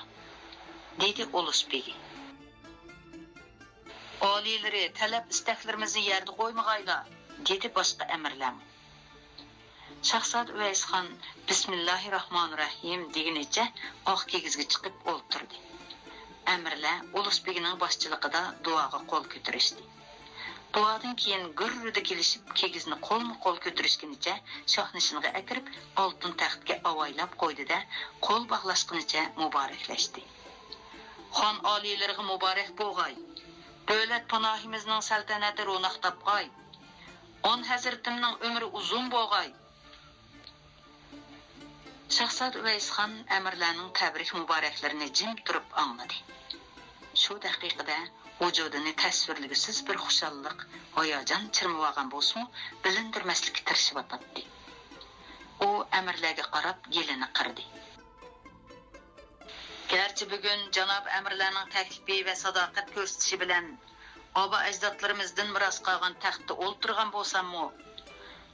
دېدى ئۇلۇس بېگى. «ئالىيلىرى، تەلەپ-ئىستەكلىرىمىزنى يەردە قويمىغايلا»، دېدى باشقا ئەمىرلەرمۇ. شاھزادە ئۇۋەيسخان «بىسمىللاھىرراھمانىرراھىم» دېگىنىچە ئاق كىگىزگە چىقىپ ئولتۇردى. ئەمىرلەر ئۇلۇس بېگىنىڭ باشچىلىقىدا دۇئاغا قول كۆتۈرۈشتى. دۇئادىن كېيىن گۈررىدە كېلىشىپ، كىگىزنى قولمۇ قول كۆتۈرۈشكىنىچە شاھنىشىنغا ئەكىرىپ، ئالتۇن تەختكە ئاۋايلاپ قويدى-دە، قول باغلاشقىنىچە مۇبارەكلەشتى. «خان ئالىيلىرىغا مۇبارەك بولغاي! دۆلەت پاناھىمىزنىڭ سەلتەنىتى روناق تاپقاي! خان ھەزرىتىمنىڭ ئۆمرى ئۇزۇن بولغاي!» شاھزادە ئۇۋەيسخان ئەمىرلەرنىڭ تەبرىك مۇبارەكلىرىنى جىم تۇرۇپ ئاڭلىدى. شۇ دەقىقىدە ۋۇجۇدىنى تەسۋىرلىگۈسىز بىر خۇشاللىق، ھاياجان چىرمىۋالغان بولسىمۇ، بىلىندۈرمەسلىككە تىرىشىۋاتاتتى. ئۇ ئەمىرلەرگە قاراپ گېلىنى قىردى. گەرچە بۈگۈن جاناب ئەمىرلەرنىڭ تەكلىپى ۋە ساداقەت كۆرسىتىشى بىلەن ئابا-ئەجدادلىرىمىزدىن مىراس قالغان تەختتە ئولتۇرغان بولساممۇ،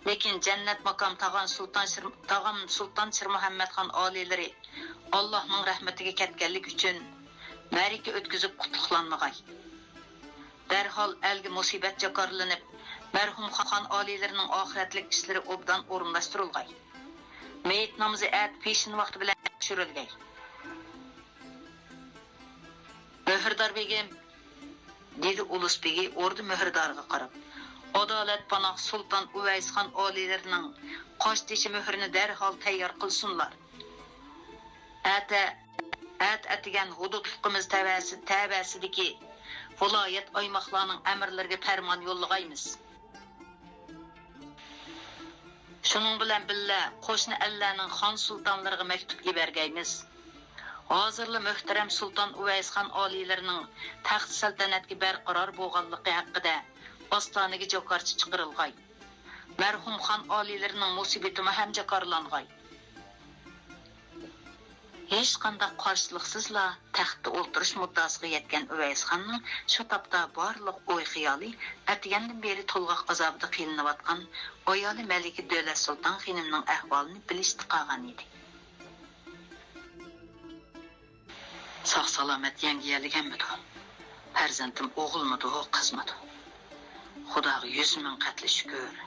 لېكىن جەننەت ماكان تاغام سۇلتان شىر-، تاغام سۇلتان شىرمۇھەممەتخان ئالىيلىرى ئاللاھنىڭ رەھمىتىگە كەتكەنلىكى ئۈچۈن مەرىكە ئۆتكۈزۈپ قۇتلۇقلانمىغاي. دەرھال ئەلگە مۇسىبەت جاكارلىنىپ، مەرھۇم خان ئالىيلىرىنىڭ ئاخىرەتلىك ئىشلىرى ئوبدان ئورۇنلاشتۇرۇلغاي. مېيىت نامىزى ئەتە پېشىن ۋاقتى بىلەن چۈشۈرۈلگەي. مۆھۈردار بېگىم، دېدى ئۇلۇس بېگى ئوردا مۆھۈردارىغا قاراپ، ئادالەت پاناھ سۇلتان ئۇۋەيسخان ئالىيلىرىنىڭ قاشتېشى مۆھۈرىنى دەرھال تەييار قىلسۇنلار. ئەتە، ئەتە ئەتىگەن ھۇدۇدلۇقىمىز تەۋەسى-، تەۋەسىدىكى ۋىلايەت ئايماقلارنىڭ ئەمىرلىرىگە پەرمان يوللىغايمىز. شۇنىڭ بىلەن بىللە، قوشنا ئەللەرنىڭ خان سۇلتانلىرىغا مەكتۇپ يېبەرگەيمىز. ھازىرلا مۆھتەرەم سۇلتان ئۇۋەيسخان ئالىيلىرىنىڭ تەخت سەلتەنەتكە بەرقارار بولغانلىقى ھەققىدە ئاستانىگە جاكارچى چىقىرىلغاي. مەرھۇم خان ئالىيلىرىنىڭ مۇسىبىتىمۇ ھەم جاكارلانغاي. ھېچقانداق قارشىلىقسىزلا تەختتە ئولتۇرۇش مۇددىئاسىغا يەتكەن ئۇۋەيسخاننىڭ شۇ تاپتا بارلىق ئوي-خىيالى ئەتىگەندىن بېرى تولغاق ئازابىدا قىينىلىۋاتقان ئايالى مەلىكە دۆلەت سۇلتان خېنىمنىڭ ئەھۋالىنى بىلىشتە قالغان ئىدى. ساق-سالامەت يەڭگە يەلىگەنمىدۇ؟ پەرزەنتىم ئوغۇلمىدۇ، قىزمىدۇ؟ خۇداغا يۈز مىڭ قەتلى شۈكۈر.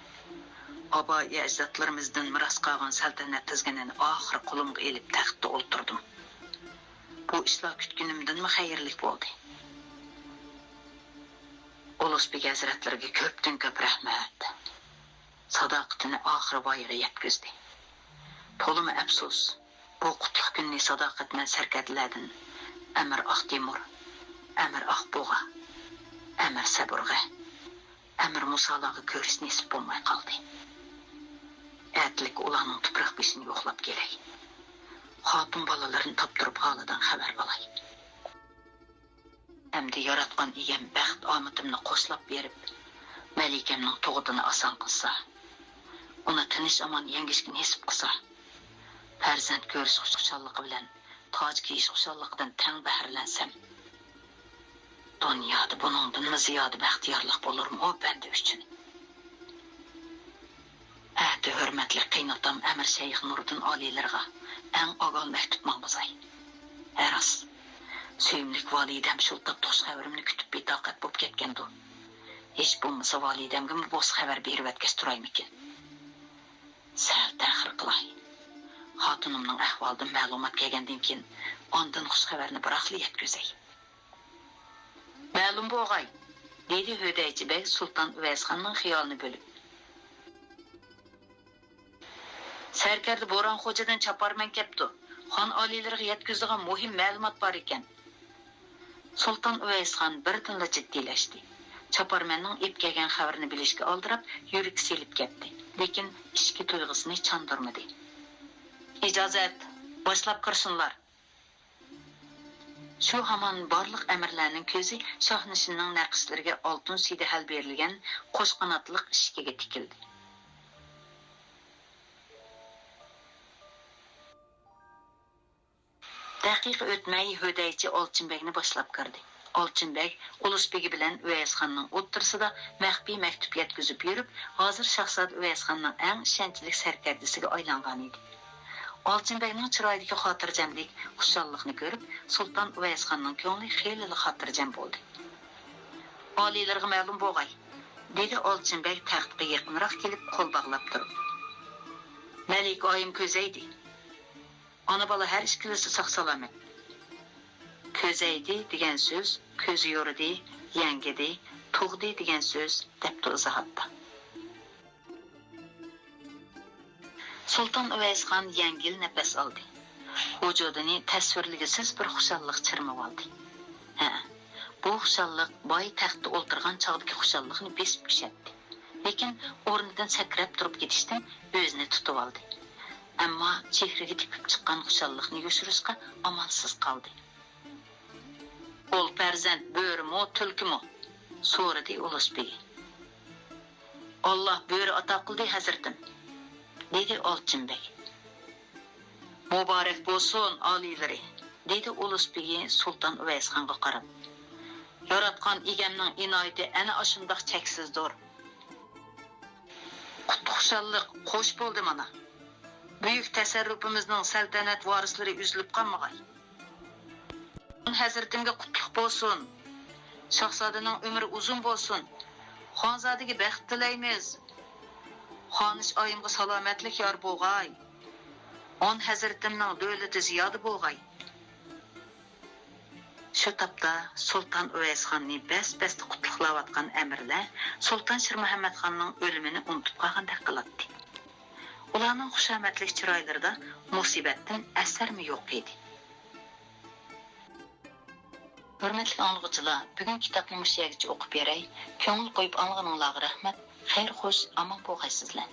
ئابا-ئەجدادلىرىمىزدىن مىراس قالغان سەلتەنەت تىزگىنىنى ئاخىرى قولۇمغا ئېلىپ، تەختتە ئولتۇردۇم. بۇ ئىشلار كۈتكىنىمدىنمۇ خەيرلىك بولدى. ئۇلۇس بېگ ھەزرەتلىرىگە كۆپتىن-كۆپ رەھمەت. ساداقىتىنى ئاخىرى ۋايىغا يەتكۈزدى. تولىمۇ ئەپسۇس، بۇ قۇتلۇق كۈننى ساداقەتمەن سەركەردىلەردىن ئەمىر ئاقتېمۇر، ئەمىر ئاقبۇغا، ئەمىر سەبۇرغا، ئەمىر مۇسالارغا كۆرۈش نېسىپ بولماي قالدى. ئەتىلىككە ئۇلارنىڭ تۇپراق بېشىنى يوقلاپ كېلەي. خاتۇن بالىلىرىنى تاپتۇرۇپ ھالىدىن خەۋەر ئالاي. ئەمدى ياراتقان ئىگەم بەخت ئامىتىمنى قوشلاپ بېرىپ، مەلىكەمنىڭ تۇغۇتىنى ئاسان قىلسا، ئۇنى تىنچ-ئامان يەڭگۈشكە نېسىپ قىلسا، پەرزەنت كۆرۈش خۇشاللىقى بىلەن تاج كىيىش خۇشاللىقىدىن تەڭ بەھرىلەنسەم، دۇنيادا بۇنىڭدىنمۇ زىيادە بەختىيارلىق بولۇرمۇ بەندە ئۈچۈن؟ ئەتە ھۆرمەتلىك قېيىنئاتام ئەمىر شەيخ نۇردىن ئالىيلىرىغا ئەڭ ئاگال مەكتۇپ ماڭغۇزاي. ھە راست، سۆيۈملۈك ۋالىدەم شۇ تاپتا خۇش خەۋىرىمنى كۈتۈپ بىتاقەت بوپ كەتكەندۇ؟ ھېچ بولمىسا ۋالىدەمگىمۇ بولسا خەۋەر بېرىۋەتكەچ تۇرايمىكىن؟ سەل تەخىر قىلاي. خاتۇنۇمنىڭ ئەھۋالىدىن مەلۇمات كەلگەندىن كېيىن، ئاندىن خۇش خەۋەرنى بىراقلا يەتكۈزەي. مەلۇم بولغاي، دېدى ھۆدەيچى بەگ سۇلتان ئۇۋەيسخاننىڭ خىيالىنى بۆلۈپ. سەركەردە بوران خوجىدىن چاپارمەن كەپتۇ. خان ئالىيلىرىغا يەتكۈزىدىغان مۇھىم مەلۇمات بار ئىكەن. سۇلتان ئۇۋەيسخان بىردىنلا جىددىيلەشتى. چاپارمەننىڭ ئېلىپ كەلگەن خەۋىرىنى بىلىشكە ئالدىراپ، يۈرىكى سېلىپ كەتتى، لېكىن ئىچكى تۇيغۇسىنى چاندۇرمىدى. ئىجازەت، باشلاپ كىرسۇنلار! شۇ ھامان بارلىق ئەمىرلەرنىڭ كۆزى شاھنىشىننىڭ نەقىشلىرىگە ئالتۇن سىدىھەل بېرىلگەن قوش قاناتلىق ئىشىكىگە تىكىلدى. دەقىقە ئۆتمەي ھۆدەيچى ئالچىنبەگنى باشلاپ كىردى. ئالچىنبەگ ئۇلۇس بېگى بىلەن ئۇۋەيسخاننىڭ ئوتتۇرىسىدا مەخپىي مەكتۇپ يەتكۈزۈپ يۈرۈپ، ھازىر شاھزادە ئۇۋەيسخاننىڭ ئەڭ ئىشەنچلىك سەركەردىسىگە ئايلانغانىدى. ئالچىنبەگنىڭ چىرايىدىكى خاتىرجەملىك، خۇشاللىقنى كۆرۈپ، سۇلتان ئۇۋەيسخاننىڭ كۆڭلى خېلىلا خاتىرجەم بولدى. ئالىيلىرىغا مەلۇم بولغاي، دېدى ئالچىنبەگ تەختكە يېقىنراق كېلىپ قول باغلاپ تۇرۇپ. مەلىكە ئايىم كۆزەيدى. ئانا-بالا ھەر ئىككىلىسى ساق-سالامەت. كۆزەيدى دېگەن سۆز كۆزى يورۇدى، يەڭگىدى، تۇغدى دېگەن سۆز، دەپتۇ ئىزاھاتتا. سۇلتان ئۇۋەيسخان يەڭگىل نەپەس ئالدى. ۋۇجۇدىنى تەسۋىرلىگۈسىز بىر خۇشاللىق چىرمىۋالدى. ھە، بۇ خۇشاللىق باي تەختتە ئولتۇرغان چاغدىكى خۇشاللىقنى بېسىپ كۈچەتتى. لېكىن ئورنىدىن سەكرەپ تۇرۇپ كېتىشتىن ئۆزىنى تۇتۇۋالدى. ئەمما چېھرىگە تېپىپ چىققان خۇشاللىقنى يوشۇرۇشقا ئامالسىز قالدى. ئۇل پەرزەنت بۆرىمۇ، تۈلكىمۇ؟ سورىدى ئۇلۇس بېگى. ئاللا بۆرە ئاتا قىلدى، ھەزرىتىم، دېدى ئالچىن بەگ. مۇبارەك بولسۇن، ئالىيلىرى، دېدى ئۇلۇس بېگى سۇلتان ئۇۋەيسخانغا قاراپ. ياراتقان ئىگەمنىڭ ئىنايىتى ئەنە ئاشۇنداق چەكسىزدۇر. قۇتلۇق خۇشاللىق قوش بولدى مانا. بۈيۈك تەسەررۇپىمىزنىڭ سەلتەنەت ۋارىسلىرى ئۈزۈلۈپ قالمىغاي. ھەزرىتىمگە قۇتلۇق بولسۇن. شاھزادىنىڭ ئۆمرى ئۇزۇن بولسۇن. خانزادىگە بەخت تىلەيمىز. خانىش ئايىمغا سالامەتلىك يار بولغاي. ئون ھەزرىتىمنىڭ دۆلىتى زىيادە بولغاي. شۇ تاپتا سۇلتان ئۇۋەيسخاننى بەس-بەستە قۇتلۇقلاۋاتقان ئەمىرلەر سۇلتان شىرمۇھەممەتخاننىڭ ئۆلۈمىنى ئۇنتۇپ قالغاندەك قىلاتتى. ئۇلارنىڭ خۇشامەتلىك چىرايلىرىدا مۇسىبەتتىن ئەسەرمۇ يوق ئىدى. ھۆرمەتلىك ئاڭلىغۇچىلار، بۈگۈنكى كىتابنى مۇشۇ يەرگىچە ئوقۇپ بېرەي. كۆڭۈل قويۇپ ئاڭلىغىنىڭلارغا رەھمەت. خەير خوش، ئامان بولغايسىزلەر.